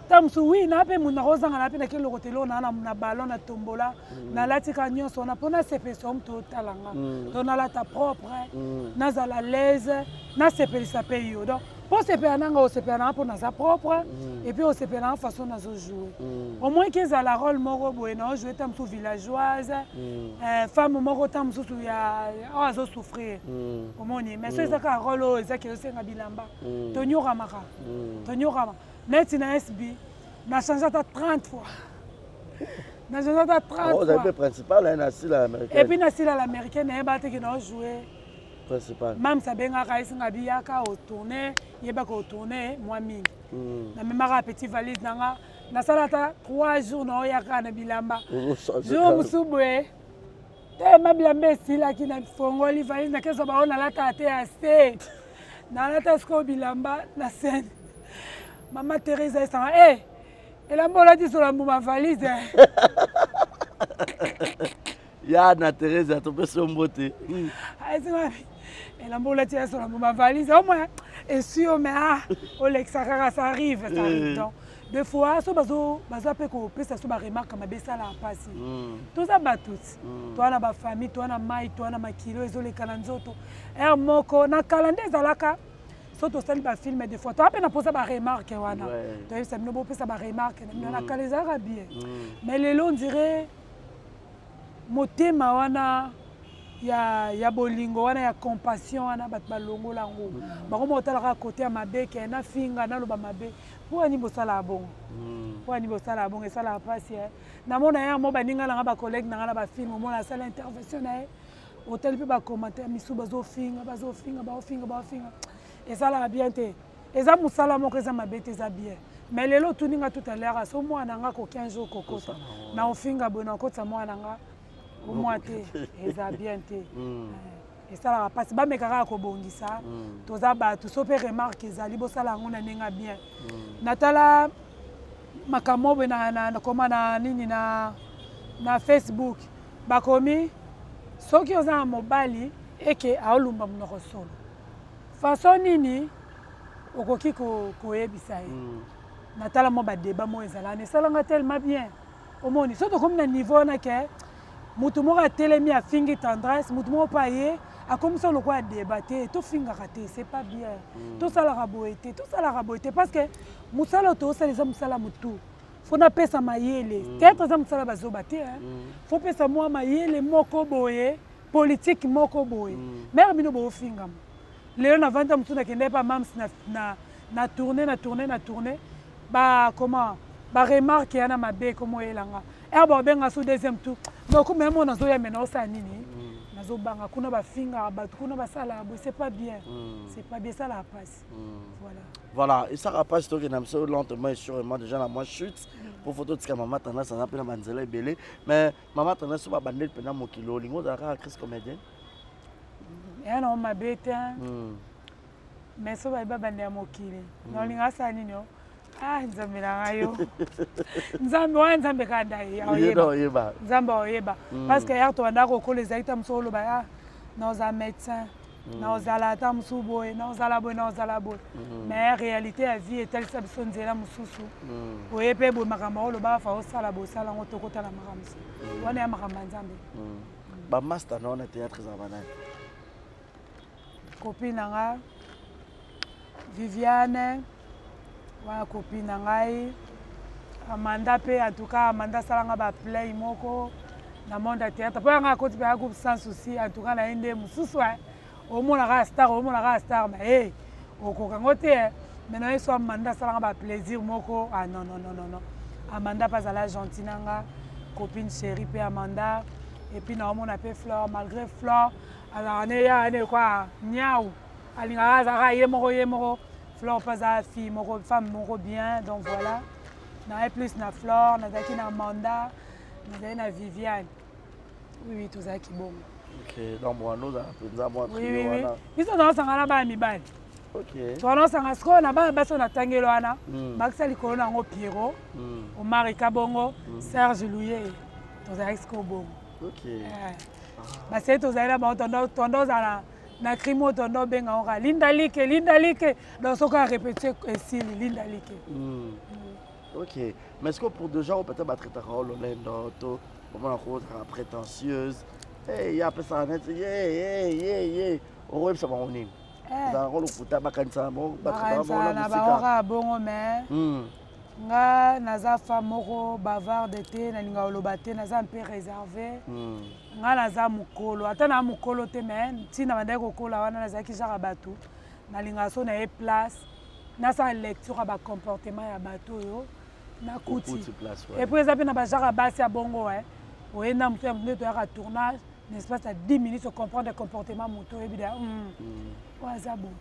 ta mosusu, oui, na mpe motu nakozanga na mpe nake eloko te, eloko naa na ballon na tombola, nalati kaka nyonso wana mpo nasepelisa o moto otalanga, to nalata propre, nazala l'aise, nasepelisa mpe yo. Donc Mpo osepela na nga, osepela na nga mpo naza propre, et puis osepela na nga façon nazojoue. Au moins ke ezala rôle moko boye naojoue, ta mosusu villageoise, femme moko, ta mosusu ya oyo azosouffrir, omoni. Mais so eza kaka rôle oyo ezaki ezosenga bilamba, tonyokamaka, tonyokama. Neti na SB, na change ata 30 fois, na change ata 30 Ozali fois. Mpe principal na Sila. Et Américaine. Puis na Sila l'Américaine, nayeba te ke naojoue principal. Mams abengaka, esinga biyaka otourne, yebaka otourne mwa mingi. Namemaka petit valise na nga, nasala ata 3 jours, naoyaka na bilamba. Jour mosusu boye telema bilamba esilaki, nafongoli valise, nakezwa bango, nalata te ya se, nalata sikoyo bilamba na scène. Mama Therese esanga e elamba olati sola mbuma valise. Ya na Therese, topesi yo mbote. Esinga elamba olati ya sola mbuma valise, au moins esui yo, mais ah, olekisa kaka, ça arrive, ça arrive. Donc des fois so baza mpe kopesa so baremarque mabe, esalaka mpasi. Toza bato ti toa na bafamille, toa na mai, toa na makilo ezoleka na nzoto. Heure moko na kala nde ezalaka so tosali bafilm, des fois toa mpe na mposa baremarque wana. Toyebisa bino, bopesa baremarque na bino. Na kala ezalaka bien, mais lelo on dirait motema wana ya bolingo wana, ya compassion wana, bato balongola yango. Bango moko otalaka kote ya mabe, ke nafinga, naloba mabe. Mpo ani bosalaka bongo? Mpo ani bosalaka bongo? Esalaka mpasi. Namona ye mo baninga nanga, bacollègue nanga na bafilm, omona asala intervention na ye, otali mpe bacommentaire misusu, bazofinga, bazofinga, baofinga, baofinga. Esalaka bien te. Eza mosala moko eza mabe te, eza bien. Mais lelo otuninga tout à l'heure, so mwana nga koki un jour kokota na ofinga boye, na okotisa mwana nga omwa te, eza bien te. Esalaka mpasi. Bameka kaka kobongisa. Toza bato, so mpe remarque ezali, bosala yango na ndenge ya bien. Natala makambo boye na koma na nini na Facebook, bakomi soki oza na mobali eke aolumba monoko solo, façon nini okoki koyebisa ye? Natala mwa badébat moko ezala wana, esalanga tellement bien. Omoni, so tokomi na niveau wana ke motu moko atelemi afingi Tendresse, motu moko mpe aye akomisa lokola débat te, tofingaka te, c'est pas bien. Tosalaka boye te, tosalaka boye te, parce que mosala oyo tozosala eza mosala motu fo napesa mayele. Théâtre eza mosala bazoba te, fo pesa mwa mayele moko boye, politique moko boye. Mare bino boofingama lelo, navanda mosusu, nakende pa mams na tourne, na tourne, na tourne, ba comment, baremarque yana mabe komo oyelanga ere baobenga so deuxième tour, mais okoma ye mo nazoya, me naosala nini? Nazobanga kuna bafingaka bato, kuna basalaka boye. C'est pas bien, c'est pas bien, esalaka mpasi. Voilà. Voilà, esalaka mpasi. Tokenda biso lentement et sûrement déjà na mwa chute po fo totika mama Tendresse, aza mpe na banzela ebele. Mais mama Tendresse, so babandeli mpena mokili, olingi ozala kaka actrice comédienne? Eya nango mabe te, mais so bayebi babanda ya mokili, naolinga asala nini? O ah, Nzambe na ngai, yo Nzambe wana, Nzambe kaka nda oyeba. Nzambe aoyeba, parce que yare tobandaka kokola, ezalaki ta mosu oloba ah, naozala médecin, naozala ata mosusu boye, naozala boye, naozala boye. Mais réalité ya vie etalisa biso nzela mosusu. Oye mpe boye, makambo oloba fa osala boye, osala yango, tokotala makambo mosusu wana ya makambo ya Nzambe. Bamaster na wana théâtre ezala banani? Copine na nga Viviane wana, copine na ngai Amanda mpe. En tout cas Amanda asalanga baplay moko na monde ya théâtre, mpo yanga akoti mpe ya groupe Sans Souci. En tout cas na ye nde mosusu omonaka star, omonaka star, mais hey, okoka ngo te. Mais na ye so Amanda asalanga baplaisir moko. Ah non, non, non, non, non, Amanda mpe azala gentil na nga, copine chérie mpe Amanda. Et puis naomona mpe Flore, malgré Flore azalaka ne ya ne kwa niau, alingaka azalaka ye moko, ye moko. Flore mpe aza fille moko, femme moko bien. Donc voilà, naye plus na Flore, nazalaki na Amanda, nazali na Viviane. Oui, tozalaki bongo. Ok, donc wana ozala mpenza mwa Oui, oui, oui. Biso tozosanga na bana mibali. Ok. Tozosanga sikoyo na bana basi oyo natangeli wana, bakisa likolo na yango Pierrot, Omar Kabongo, Serge Luye, tozalaki sikoyo bongo. Basei tozali na bango, tondo ozala na crime oyo, tondo obenga yango kaka Linda Like, Linda Like. Donc soki arépété esili, Linda Like. Ok, mais est-ce que pour des gens peut-être batraitaka o lolendo to omona kozala prétentieuse, hey, ye apesaka neti ye ye ye ye, okoyebisa bango nini? Eh. Ezalaka lokuta, bakanisaka bango, batrataka bango bakanisaka na na bango mosika. kaka bongo, mais nga naza femme moko bavarde te, nalingaka koloba te, naza mpe réservé. Nga naza mokolo, ata na mokolo te, mais ntina bandaki kokola wana, nazalaki genre ya bato nalingaka so na ye place, nasala lecture ya bacomportement ya bato oyo nakuti. Okuti place, ouais. Et puis eza mpe na bagenre ya basi ya bongo e oyenda motu ya nde toyaka tournage, n'est-ce pas, à 10 minutes ocomprendre comportement moto, oyebi da oyo aza boye.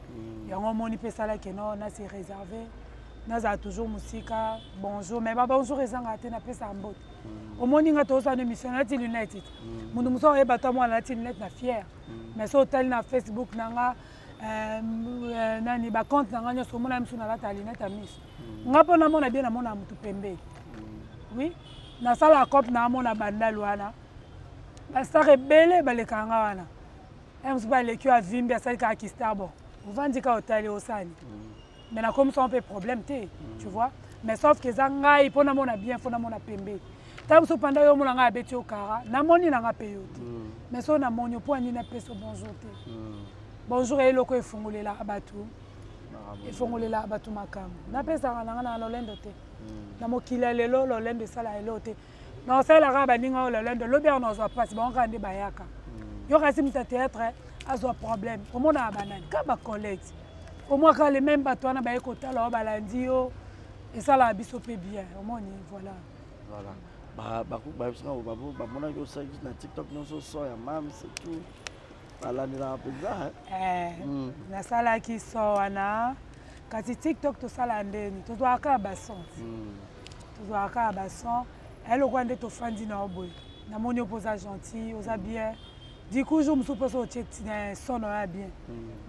Yango omoni mpe esalaki no na se réservé, nazala toujours mosika. Bonjour, mais babonjour ezangaka te, napesaka mbote. Omoni nga tozosala na émission, nalati lunette te. Moto mosusu oyeba ta mwana nalati lunette na fière, mais so otali na Facebook na nga, nani, bacompte na nga nyonso, omona miso nalata lunette ya miso nga mpo namona bien, namona motu pembeni. Oui, nasalaka cope, na amona bandal wana, bastar ebele balekaka nga wana. Mosusu baleki oyo avimbi, asali kaka kistar. Bon, ovandi kaka, otali, osali, mais nakomisa mpe problème te, tu vois. Mais sauf que eza ngai mpo namona bien, fo namona pembeni. Ntango mosusu panda yo omona ngai abeti yo kara, namoni nanga mpe yo te, mais so namoni yo, mpo anini apesa bonjour te? Bonjour eloko efungolelaka bato, efungolelaka bato makambo. Napesaka nanga na lolendo te. Na mokili ya lelo, lolendo esala eloko te. Na osalelaka baninga oyo lolendo, lobi awa nazwa mpasi, bango kaka nde bayaka. Yo kasi moto ya théâtre azwa problème, omonaka banani? Ka bacollègue, omwa kaka le même bato wana baye kotala oyo, balandi yo, esalaka biso mpe bien, omoni, voilà. Voilà, bayebisaka, bamonaki osalaki na TikTok nyonso so ya Mams et tout, balandelaka mpenza. Nasalaki so wana, kasi TikTok tosala ndeni, tozwaka kaka bason, tozwaka kaka bason. Eloko nde tofandi na yo boye, namoni yo mpo oza gentil, oza bien. Du coup, jour mosusu mposo otie son na yo ya bien,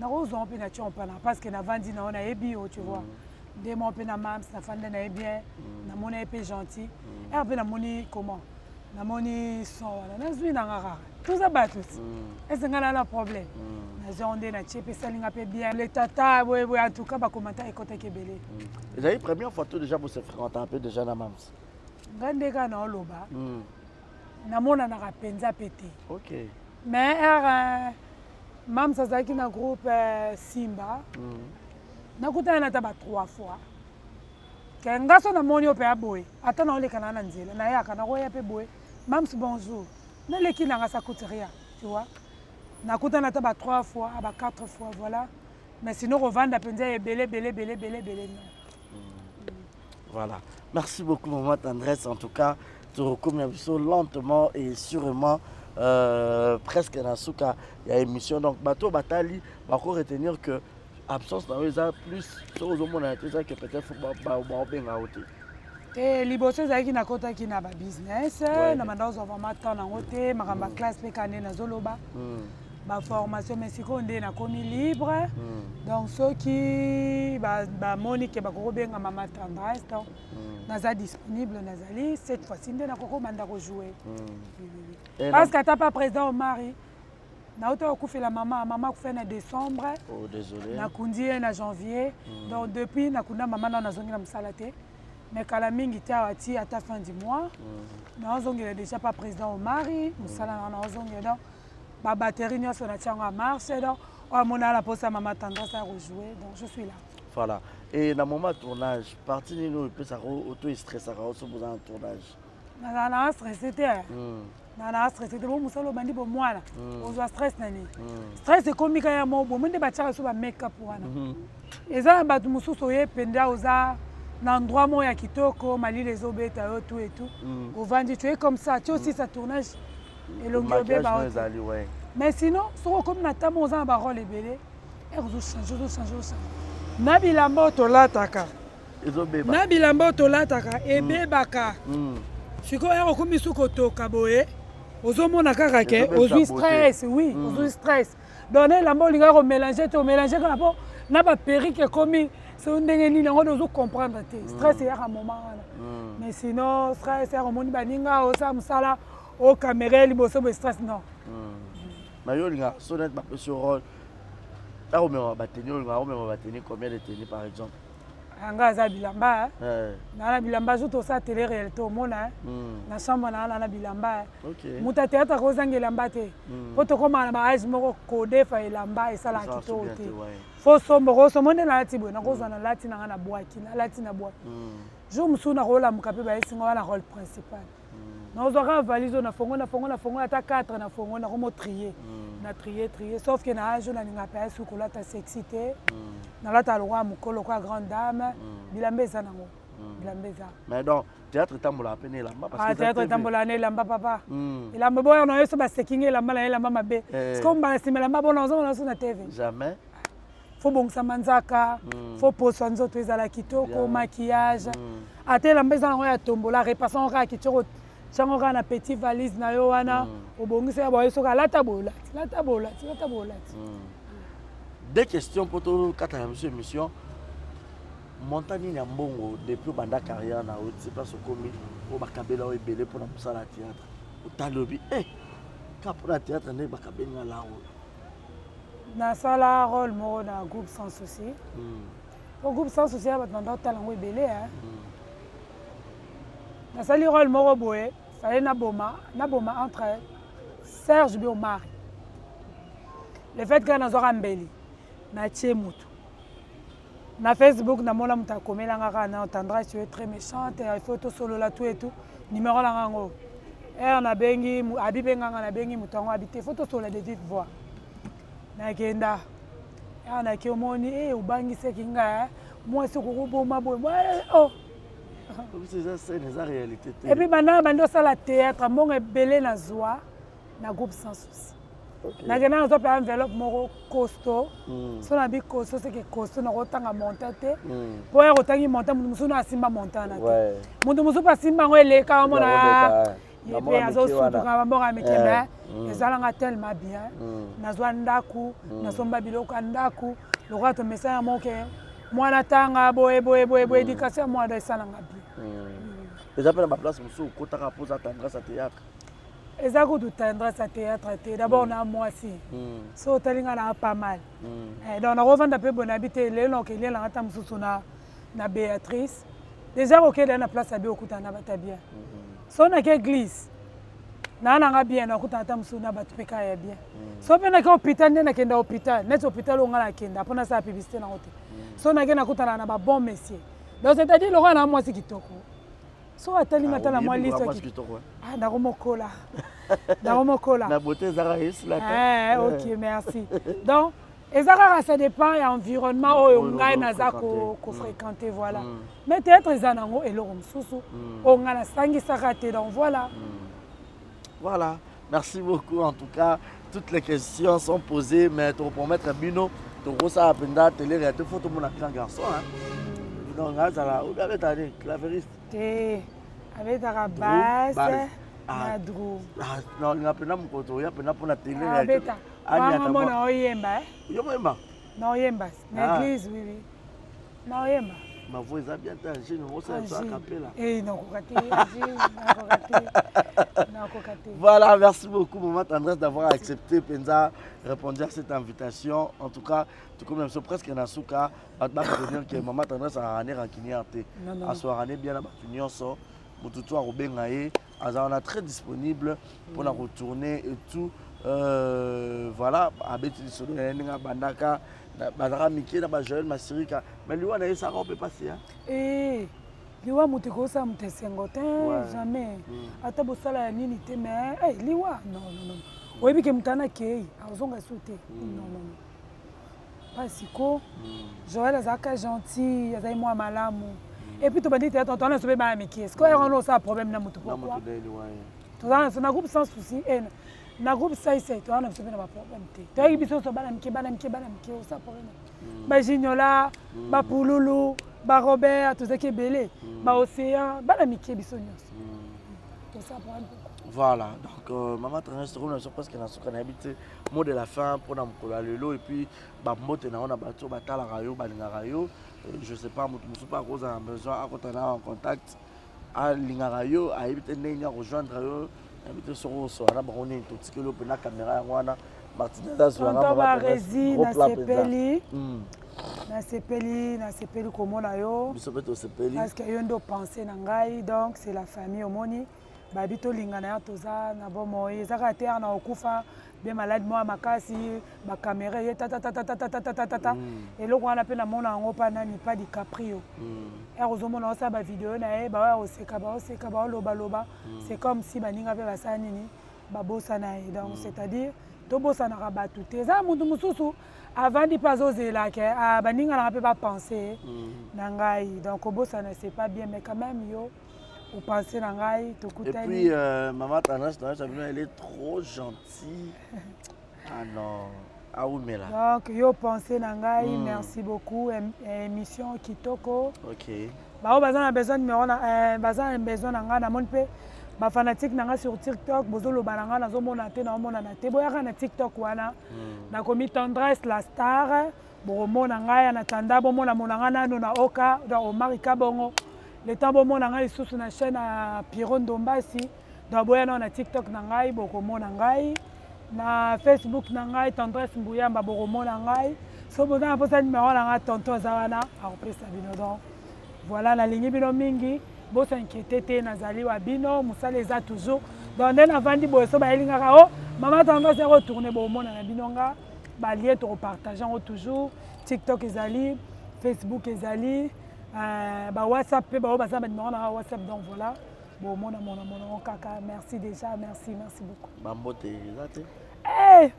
nakozwa mpe na tion mpana, parce que navandi na yo, nayebi yo, tu vois. Nde moko mpe na Mams, nafandi na ye bien, namoni ye mpe gentil ere mpe namoni comment, namoni son wana, nazwi nanga kaka. Toza bato ti ese ngai na na problème, nazwi yango nde natie mpe esalinga mpe bien. Le tata boyeboye, en tout cas bacommentaire ekɔtaki ebele. Ezali première fois to déjà bose fréquente un peu déjà na Mams? Ngai nde kaka naoloba, namonanaka mpenza mpe te. Mais ere Mams azalaki na groupe Simba, nakutana na ata ba trois fois ke nga so namoni yo mpe ya boye, ata naolekana na nzela, nayaka nakoya mpe boye: "Mams, bonjour." Naleki nanga, ça coûte rien, tu vois. Nakutana ata ba trois fois, ba quatre fois, voilà. Mais sinon kovanda mpenza ebele ebele ebele ebele ebele, non. Voilà. Merci beaucoup, Maman Tendresse. En tout cas, tu recommets lentement et sûrement presque na suka ya émission. Donc, bato batali, bako retenir que absence na yo eza plus soki ozomona te, eza que peut-être baobenga yo te. Te, liboso ezalaki nakɔtaki na babusiness, na banda kozwa vraiment temps nango te, makambo ya classe mpe kaka nde nazoloba, baformation. Mais sikoyo nde nakomi libre, donc soki bamoni ke bakoki kobenga Mama Tendresse, donc naza disponible, nazali. Cette fois-ci nde nakoki kobanda kojouer, parce que ata pa président Omari, nauta kokufela mama. Mama akufeli na décembre. Oh, désolé. Nakundi ye na janvier. Donc depuis nakunda mama, nano nazongi na mosala te, mais kala mingi te awa, ti ata fin du mois, naozongela déjà pa président Omari mosala nanga, naozongela. Donc babatterie nyonso natia yango ya marche. Donc oyo amona na mposa Mama Tendresse ya kojouer, donc je suis là. Voilà. Et na moment ya tournage, partie nini oyo epesaka oto estressaka yo so boza na tournage? Nazala nanga stressé te, nazala nanga stressé te. Bo mosala obandi bomwana, ozwa stress na nini? Stress ekomi kaka ya moko bomo nde batiaka so bamake-up wana. Eza na bato mosusu oye mpenza, oza na endroit moko ya kitoko, malili ezobeta yo, tout et tout, ovandi, tu es comme ça, ti osisa tournage, elongi obeba. Ezali, ouais. Mais sinon soki okomi na ntango oza na barole ebele, ere ozochange, ozochange, ozochange na bilamba oyo tolataka. Ezobeba. Na bilamba oyo tolataka ebebaka. Sikoyo ere okomi su kotoka boye, ozomona kaka ke ozwi stress. Oui, ozwi stress. Donc na elamba olingaka komélange te, omélange kaka mpo na baperruque ekomi so ndenge nini yango nde ozocomprendre te. Stress eyaka moment wana, mais sinon stress ere omoni baninga osala mosala ocaméra liboso boye, stress non. Mais yo olingaka so neti bapesi yo rôle, ntango omema batenue, olingaka omema batenue combien de tenue par exemple? Ah, nga aza bilamba eh. Naa na bilamba jour tosala télé réalité omona eh. Na chambre naa na na bilamba eh. Moto ya théâtre akozanga elamba te mpo tokomaka na baage moko kodefa elamba esalaka kitoko te. Fo sombo kosombo nde nalati boye, nakozwa nalati nanga na bwaki, nalati na bwaki. Jour mosusu nakolamuka mpe bayesinga wana rôle principal, nazwa kaka valise oyo, nafongo nafongo nafongo ata 4, nafongo nakomo trie na trie trie, sauf que na age oyo nalingaka mpe ayesi kolata sexy te. Nalata lokola mokolo, lokola grande dame. Bilamba eza nango, bilamba eza. Mais donc théâtre etambolaka mpe na elamba? Parce que théâtre etambolaka na elamba, papa. Elamba boya na yo so basekingi elamba na ye, elamba mabe. Siko mbala nsima elamba bona ozomona so na TV? Jamais. Fo bongisa manzaka, fo poswa nzoto ezala kitoko, maquillage. Ata elamba eza nango ya tombola, repasse yango kaka kitoko, tiango kaka na petit valise na yo wana, obongisi ya boye. Soki alata boye, olati, lata boye, olati, lata boye, olati. Deux questions mpo tokata na biso émission. Montant nini ya mbongo depuis obanda carrière na yo ti place okomi oyo bakabela oyo ebele mpona mosala ya théâtre, otali obi e ka mpona théâtre nde bakabeli nga la oyo? Nasala rôle moko na groupe Sans Souci. Po groupe Sans Souci ya bato banda otala yango ebele. Nasali rôle moko boye, fallait naboma naboma entre Serge be Omari. Le fait kaka nazwaka mbeli, natie motu na Facebook, namona moto akomelanga kaka na "Tendresse, tu es très méchante, il faut tosolola", tout et tout. Numéro nanga yango ere nabengi, abi benganga, nabengi moto yango, abi te, faut tosolola de vive voix. Nakenda ere nake, omoni e obangisaki nga mwasi okokoboma boye oh. Eza scène, eza réalité te. Et puis banda bandi osala théâtre, mbongo ebele nazwa na groupe Sans Souci. Nakenda nazwa mpe enveloppe moko costaud. So na bi costaud, seke costaud, nakotanga montant te, mpo ya kotangi montant, moto mosusu na asimba montant na te, moto mosusu mpe asimba yango eleka, omona ye mpe azosutuka bambongo ya mike. Mais ezalanga tellement bien, nazwa ndako, nasomba biloko ya ndako, lokola tomesana moke, mwana tanga boye boye boye boye, éducation ya mwana esalanga bien. Eza mpe na baplace mosusu okotaka mpo oza Tendresse ya théâtre? Eza kutu Tendresse ya théâtre te. D'abord na mwasi, so otali nga na pas mal. Donc nakovanda mpe boye, nayebi te lelo nakokelielanga ata mosusu na Béatrice. Déjà kokende na place ya bien, okutana na bato ya bien. So nake église, naa nanga bien, nakutana ata mosusu na bato mpe kaka ya bien. So mpe nake hôpital, nde nakenda hôpital, neti hôpital oyo nga nakenda mpo nasala publicité nango te, so nake nakutana na babon monsieur. Donc c'est à dire lokola na mwasi kitoko, so atali nga, tala mwa liso, nakomokola nakomokola. Na beauté ezaka esila. Ok, merci. Donc eza kaka ça dépend ya environnement oyo ngai naza kofréquente, voilà. Mais théâtre eza nango eloko mosusu oyo ngai nasangisaka te, donc voilà. Voilà, merci beaucoup. En tout cas, toutes les questions sont posées, mais to promettre bino tokosala mpenza télé réalité, faut tomona grand garçon, hein. Donc azala abeta nini, clavériste? Te, abetaka basse na drum. Nalinga mpenza mokoto oya mpenza mpona télé. Abeta wanga na oyemba. Yo moyemba? Na oyemba na église, oui oui, na oyemba. Ma voix eza bien te, angine osala a cappella. Nakoka te, nakoka te, nakoka te. Voilà, merci beaucoup maman Tendresse d'avoir accepté mpenza répondu à cette invitation. En tout cas, tokomi na biso presque na suka. Bato baretenir que maman Tendresse azalaka ne rancunière te, aswaka ne bien na bato nyonso. Motu to akobenga ye, aza wana très disponible mpona kotourner et tout. Voilà, abeti lisolo na ye ndenge abandaka, bazalaka mike na bajoel Masirika, mais liwa na ye esaka mpe mpasi. Liwa moto ekosala moto esengo te, jamais. Ata bosala ya nini te, mais liwa, non non non, oyebi ke moto ana akei, azonga su te. Non non non, mpasi ko. Joel azalaka gentil, azali mwa malamu. Et puis tobandi théâtre, toza na biso mpe bana mike. Sikoyo yango wana osala problème na motu, pourquoi? Toza na biso na groupe Sans Souci, na groupe Saisai, toza na biso mpe na baproblème te. Toyaki biso nyonso bana mike, bana mike, bana mike, osala problème. Bajignola, bapululu, barobert, tozalaki ebele, baocéan, bana mike biso nyonso, tosala problème pourquoi? Voilà, donc maman Tendresse, tokomi na biso presque na suka. Nayebi te, mot de la fin mpona mokolo ya lelo, et puis bambote na yo na bato batalaka yo, balingaka yo. Je sais pas, moto mosusu mpe akozala na besoin akota na en contact, alingaka yo, ayebi te ndenge nini akojoindre yo. Nayebi te soki osola na bango nini. Totikeli yo mpena caméra yango wana, Martinez. Azwanga. Baresi, nasepeli. Nasepeli, nasepeli komona yo. Biso pe tosepeli. Parce que yo nde opense na ngai, donc c'est la famille omoni. Babi tolingana ya toza na bomoi eza kaka te na okufa bien malade mwa makasi ba camera ye tatatatatatatata mm. eloko wana mpe namona yango mpa nani pa DiCaprio mm. ere ozomona osala ba video na ye baoya koseka baoseka baolobaloba mm. c'est comme si baninga mpe basala nini babosana ye donc mm. c'est à dire tobosanaka bato te eza moto mosusu avandi mpe azozela ke ah, baninga nanga mpe bapense mm. na ngai donc kobosana c'est pas bien mais quand même yo opense na ngai tokutani. Et puis euh, maman Tendresse Tendresse Abino elle est trop gentille ah non awumela. Donc yo pense na ngai mm. merci beaucoup émission kitoko. OK. Bao baza na besoin numéro na euh, baza na besoin na ngai namoni mpe ba fanatique na ngai sur TikTok bozoloba na ngai nazomona te naomonana te boyaka na TikTok wana mm. nakomi Tendresse la star bokomona ngai en attendant bomona mona ngai nano na oka donc Omar Kabongo le temps bomona ngai lisusu na chaîne ya Pierrot Ndombasi donc boya nano na TikTok na ngai bokomona ngai na Facebook na ngai Tendresse Mbuyamba bokomona ngai so boza na mposa numero na ngai tonton aza wana akopesa bino donc voilà nalingi bino mingi bosinquiete te nazali wa bino mosala eza toujours donc nde navandi boye so bayeli ngaka o oh, mama Tendresse yako tourne bomona na bino nga ba lien toko partage yango toujours tiktok ezali facebook ezali euh, ba whatsapp mpe baoyo baza ba numéro na whatsapp donc voilà bomona mona mona ngo kaka merci déjà merci merci beaucoup bambote eza te hey, eh,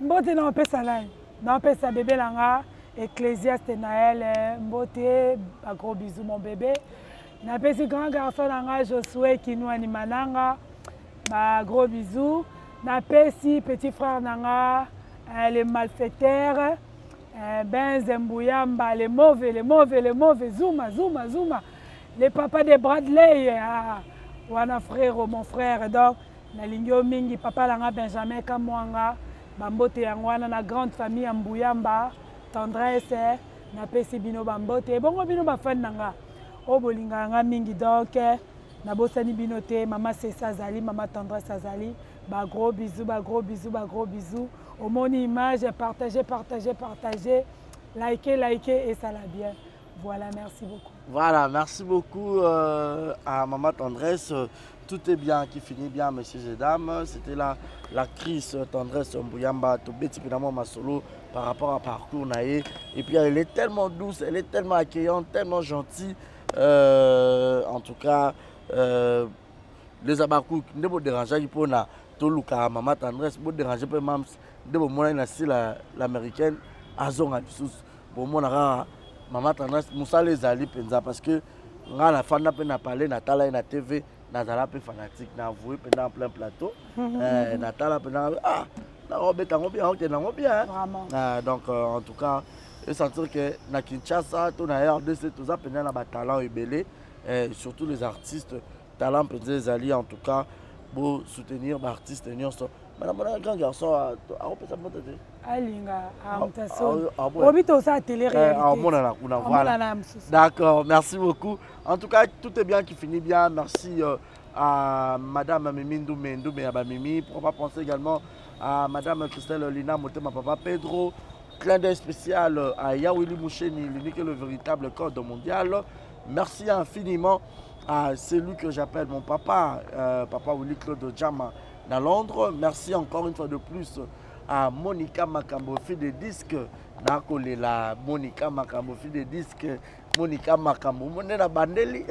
mbote na opesa nani naopesa bebe na nga ecclésiaste naël eh, mbote ba gros bisous mon bébé napesi grand garçon na nga josue kinuani mananga Ba gros bisous. Napesi petit frère na nga eh, le malfaiteur eh, Benze Mbuyamba le mauvais le mauvais le mauvais Zuma Zuma Zuma le papa de Bradley ah, wana frère mon frère donc nalingi yo mingi papa na nga Benjamin Kamwanga bambote yango wana na grande famille ya Mbuyamba tendresse napesi bino bambote ebongo bino bafani na nga oyo bolingaka nga mingi donc Nabosani bino te, mama Sesa azali, mama Tendresse azali. Ba gros bisous, ba gros bisous, ba gros bisous. Omoni image, partagez, partagez, partagez. Likez, likez et ça la bien. Voilà, merci beaucoup. Voilà, merci beaucoup euh, à Maman Tendresse. Tout est bien qui finit bien, messieurs et dames. C'était la l'actrice Tendresse Mbuyamba, Tobeti Pinamo Masolo par rapport à parcours naé. Et puis elle est tellement douce, elle est tellement accueillante, tellement gentille. Euh, en tout cas, euh, les abakouk nde boderangeaki mpona tolukaka mama tendresse boderange mpe mams nde bomonaki na style l'américaine azonga lisusu bomona kaka mama tendresse mosala ezali mpenza parce que ngai nafanda mpe na palais natala ye na tv nazala mpe fanatique na avoue mpenza en plein plateau eh, natala mpenza ah nakobeta yango bien okende yango bien ah, donc euh, en tout cas esentir que na kinshasa to na rdc toza mpenza na batalent ebele eh, surtout les artistes talent mpenza ezali en tout cas bosoutenir baartiste nyonso mais namonaka grand garçon akopesa mbote te alinga amutasoni obi tosala télé réalité kuna voilà d'accord merci beaucoup en tout cas tout est bien qui finit bien merci euh, à madame Mimi Ndoumé Ndoumé ya Mimi pourquoi pas penser également à madame Christelle Lina Motema papa Pedro clin d'œil spécial à Yawili Moucheni l'unique et le véritable code mondial merci infiniment à celui que j'appelle mon papa euh, papa Willy Claude Djama na Londres. Merci encore une fois de plus à Monica Makambo, fille de disque. Nakolela Monica Makambo, fille de disque. Monica Makambo, monde na bandeli.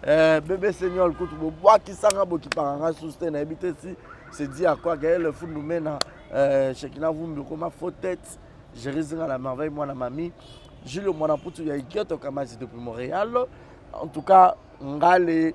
euh, bébé Seigneur, kutu bobwakisanga bokipaka nga susu te nayebi te si c'est dit à quoi Gaël Fundumena euh, Shekina Vumbi okoma faux tête Jérusalem la merveille mwana mami Julio mwana putu ya Igioto Kamazi depuis Montréal en tout cas ngale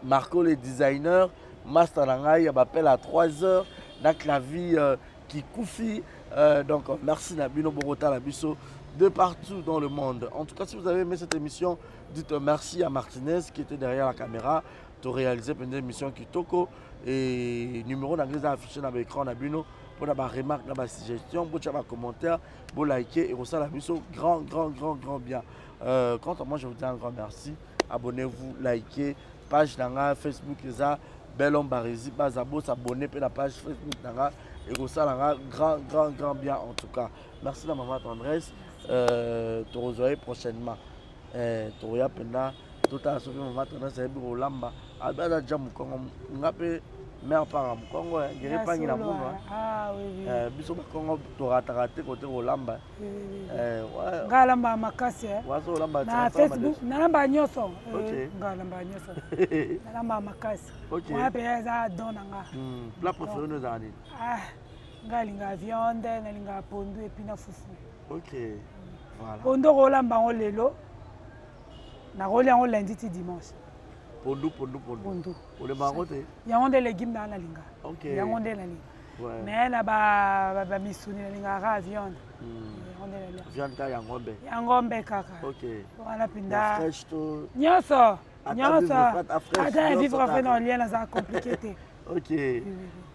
Marco le designer, master na ngai ya bapel à 3 heures na clavier euh, kikufi euh, donc merci na bino bokotala biso de partout dans le monde. En tout cas, si vous avez aimé cette émission, dites merci à Martinez qui était derrière la caméra to réaliser une émission kitoko et numéro na ngai affiché na écran na bino pour ba remarque na ba suggestion botia ba commentaire bo liker et kosala biso grand grand grand grand bien. Euh, quant à moi, je vous dis un grand merci. Abonnez-vous, likez page na nga Facebook eza Bel Homme Barezi baza bo s'abonner pe na page Facebook na nga ekosala nga grand grand grand bien en tout cas. Merci na maman Tendresse. Euh, tokozwa ye prochainement. Eh, tokoya mpenza totala soki mama tendance ayebi kolamba. Abi aza ja mokongo nga mpe mare para mokongo eh, ngere pangi na munu eh. ah, eh, biso bakongo torataka te kote kolamba nga alambaka makasi na facebook nalambaka nyonso nga alambaka nyonso nalambaka makasi wana mpe eza don na nga hmm, plat préféré no ezala nini ah, nga alingaka viande nalingaka pondu epuis na fufu Ok. Voilà. Pondu okolamba yango lelo nakolia yango lundi ti dimanche. Pondu pondu pondu. Pondu. Olemba yango te? Yango nde legume na nalinga. Ok. Yango nde nalinga. Ouais. Mais na ba ba, ba misuni nalingaka kaka viande. Hmm. Yango nde nalia. Viande kaka ya ngombe. Ya ngombe kaka. Ok. Wana pinda. Fraîche to. Nyonso. Nyonso. Ata ya vivre frais na olia naza compliqué te. Ok.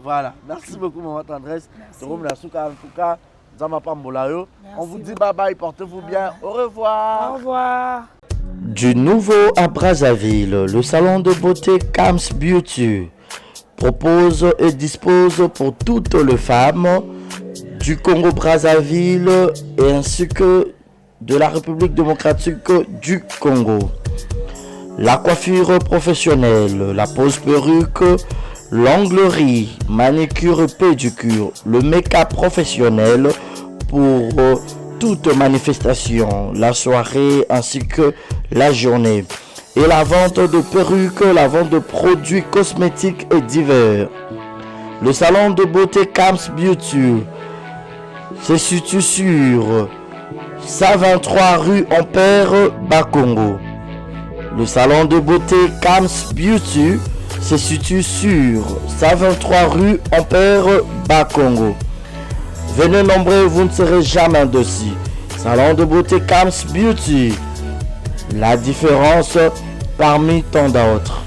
Voilà. Merci beaucoup maman Tendresse. Tokomi na suka en tout cas. Nzambe apambola yo. On vous dit bye bye, portez-vous bien. Au revoir. Au revoir. Du nouveau à Brazzaville, le salon de beauté Kams Beauty propose et dispose pour toutes les femmes du Congo-Brazzaville et ainsi que de la République démocratique du Congo. La coiffure professionnelle, la pose perruque, l'onglerie, manicure et pédicure, le make-up professionnel pour euh, toute manifestation, la soirée ainsi que la journée. Et la vente de perruques, la vente de produits cosmétiques et divers. Le salon de beauté Kams Beauty se situe sur 123 rue Ampère Bakongo. Le salon de beauté Kams Beauty se situe sur 123 rue Ampère Bakongo. Venez nombreux, vous ne serez jamais dessus. Salon de beauté Kams Beauty. La différence parmi tant d'autres.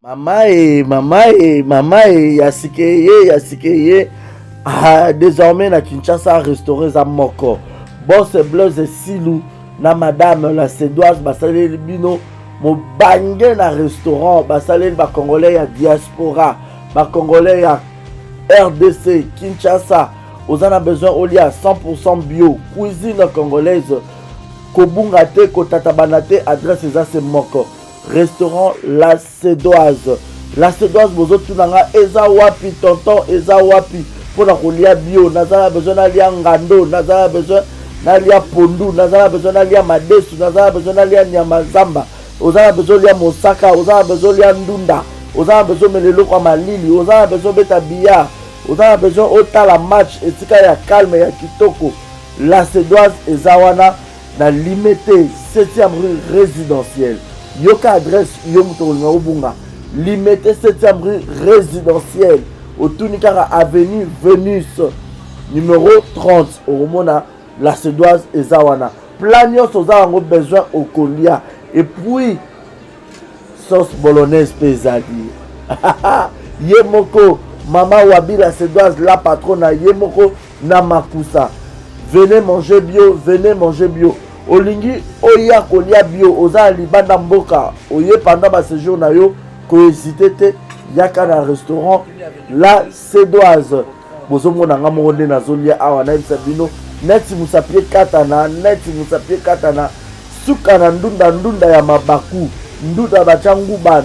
Mama e, mama e, mama e, ya sika eye, ya sika eye. Ah, désormais na Kinshasa restaurant eza moko. Boss Blaise Silu na madame la Cédoise basaleli bino mobange na restaurant, basaleli ba congolais ya diaspora, ba congolais ya RDC Kinshasa. Oza na besoin olia 100% bio, cuisine congolaise, kobunga te, kotatabana te, adresse eza se moko. Restaurant La Cédoise. La Cédoise bozotuna nga eza wapi tonton, eza wapi mpona kolia bio? Naza na besoin nalia ngando, naza na besoin nalia pondu, naza na besoin nalia madesu, naza na besoin nalia nyama zamba, oza na besoin olia mosaka, oza na besoin olia ndunda, oza na besoin omela eloko ya malili, oza na besoin obeta billard, oza na besoin otala match esika ya calme ya kitoko. La Cédoise eza wana na Limete 7e rue résidentielle. Yoka adresse yo moto okolinga obunga. Limete 7e rue résidentielle. Otuni kaka avenue Venus numéro 30 okomona la Cédoise eza wana. Plat nyonso oza yango besoin okolia. Et puis sauce bolognaise mpe ezali. Ye moko mama Wabi la Cédoise la patrona ye moko na makusa. Venez manger bio, venez manger bio. Olingi oya kolia bio, oza na libanda mboka, oye pendant ba séjour na yo, ko hésiter te, yaka na restaurant la Cédoise. Bozomona nga moko nde nazolia awa, nayebisa bino neti musapi ekatana, neti musapi ekatana, suka na ndunda, ndunda ya mabaku, ndunda batia nguba.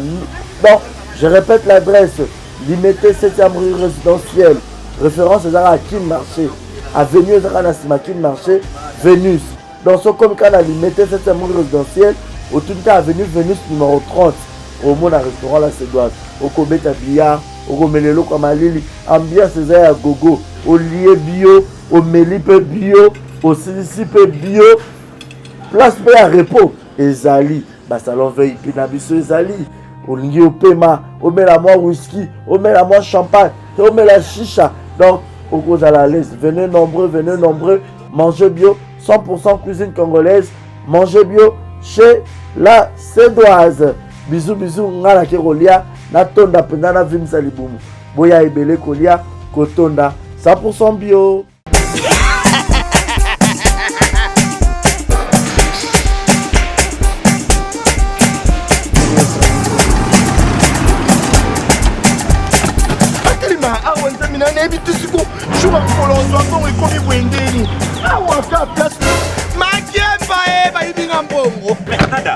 Donc, je répète l'adresse, Limete 7e rue résidentielle. Référence ezaka Kin Marché. Avenue ezaka na sima Kin Marché, Venus. Donc soki okomi kaka na Limete 7e rue résidentielle, otuni kaka avenue Venus numéro 30, omona restaurant La Cédoise. Okobeta billard, okomela eloko ya malili, ambiance eza ya gogo, olie bio, omeli pe bio, osilisi pe bio, place pe ya repos ezali. Ba salon VIP na biso ezali. Olingi opema, omela mwa whisky, omela mwa champagne, omela shisha. Donc okozala à l'aise. Venez nombreux, venez nombreux, mangez bio, 100% cuisine congolaise, mangez bio chez la Cédoise. Bisous bisous, nga na ke kolia, na tonda mpenza na vimisa libumu. Boya ebele kolia, kotonda 100% bio. Nayebi te siko jour ya mokolo ozwa mbongo ekomi boye ndeni awa ka place makemba e bayibi nga mbongo. Nada,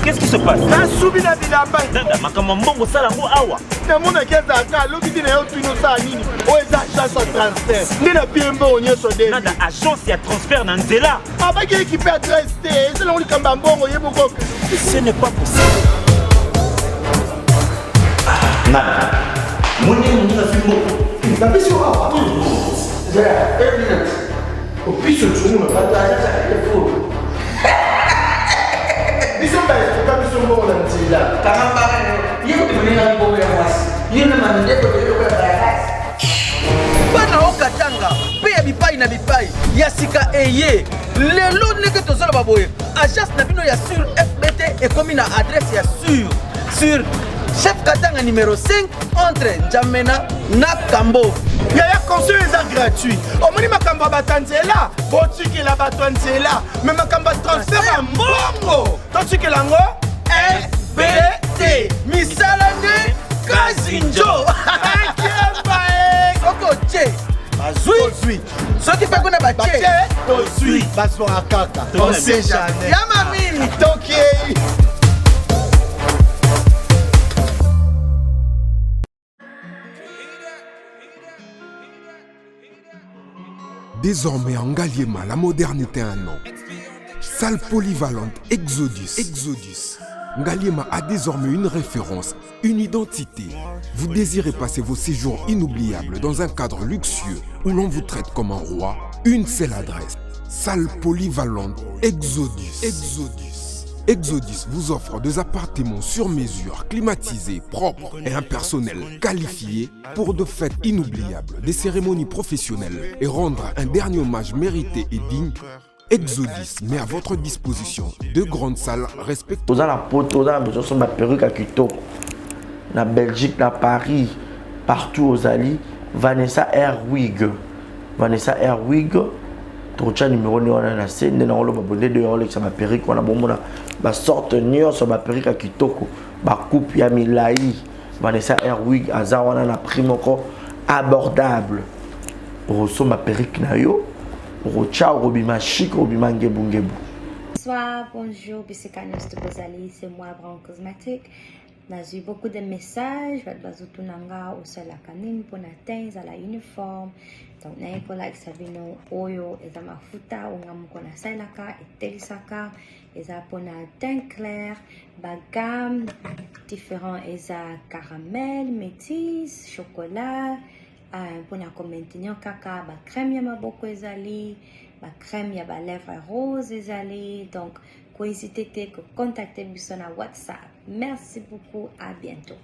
qu'est-ce qui se passe? Nasubi na bilamba. Nada, makambo ya mbongo osala yango awa. Namonaki azalaka alobi te na yo tuni osala nini oyo eza agence ya transfert nde napie mbongo nyonso de. Nada, agence ya transfert na nzela. Abaki ekipe adresse te eza nango likambo ya mbongo ye moko. Ce n'est pas possible. Nada, moni moninga fi mbongo. Napesi yo awa. Zela, une minute. Opiso tshungu na bato agence ya telefone. Biso baestoka biso mbongo na nzela. Kanga mbanga na yo. Ye kutu moninga mbongo ya mwasi. Yo na mandeko ebele lokola bayakasi. Bana o Katanga mpe ya bipai na bipai ya sika eye lelo ndenge tozoloba boye agence na bino ya sur fbt ekomi na adresse ya sur sur chef Katanga numéro 5 entre N'Djamena na Kambo. Yaya, conseil eza gratuit. Omoni makambo ya bato ya nzela, botikela bato ya nzela. Me makambo ya transfert ya mbongo, totikela yango FBT. Misala nde kazinjo. Akemba e. Soki otie bazwi, soki mpe kuna batie tozwi, bazwaka kaka. On sait jamais. Ya mami. Tokei. Désormais en Ngaliema, la modernité a un nom. Salle polyvalente Exodus. Exodus. Ngaliema a désormais une référence, une identité. Vous désirez passer vos séjours inoubliables dans un cadre luxueux où l'on vous traite comme un roi? Une seule adresse. Salle polyvalente Exodus. Exodus. Exodus vous offre des appartements sur mesure, climatisés, propres et un personnel qualifié pour de fêtes inoubliables, des cérémonies professionnelles et rendre un dernier hommage mérité et digne. Exodus met à votre disposition deux grandes salles respectant. Oza na poto, oza na besoin osomba perruque ya kitoko na Belgique, na Paris, partout ozali, Vanessa Airwig. Vanessa Airwig, tokotya numero nde wana na se nde nakoloba bonde de olekisa ba perruque wana, bomona ba sorte nyonso ba perruque ya kitoko, ba coupe ya milai. Vanessa Airwig aza wana na prix moko abordable. Okosomba perruque na yo, okotya, okobima chic, okobima ngebu ngebu. Bonsoir, bonjour, bisika nyonso bozali, c'est moi Brown Cosmetic. Nazwi beaucoup de messages, bato bazotuna nga osalaka nini mpona teint ezala uniforme. Donc naye kolakisa bino oyo eza mafuta oyo nga moko nasalelaka, etelisaka, eza mpona teint clair, ba gamme différent, eza caramel, métis, chocolat, mpona komaintenir kaka ba crème ya maboko ezali, ba crème ya ba lèvres rose ezali. Donc kohésite te kocontacte biso na WhatsApp. Merci beaucoup, à bientôt.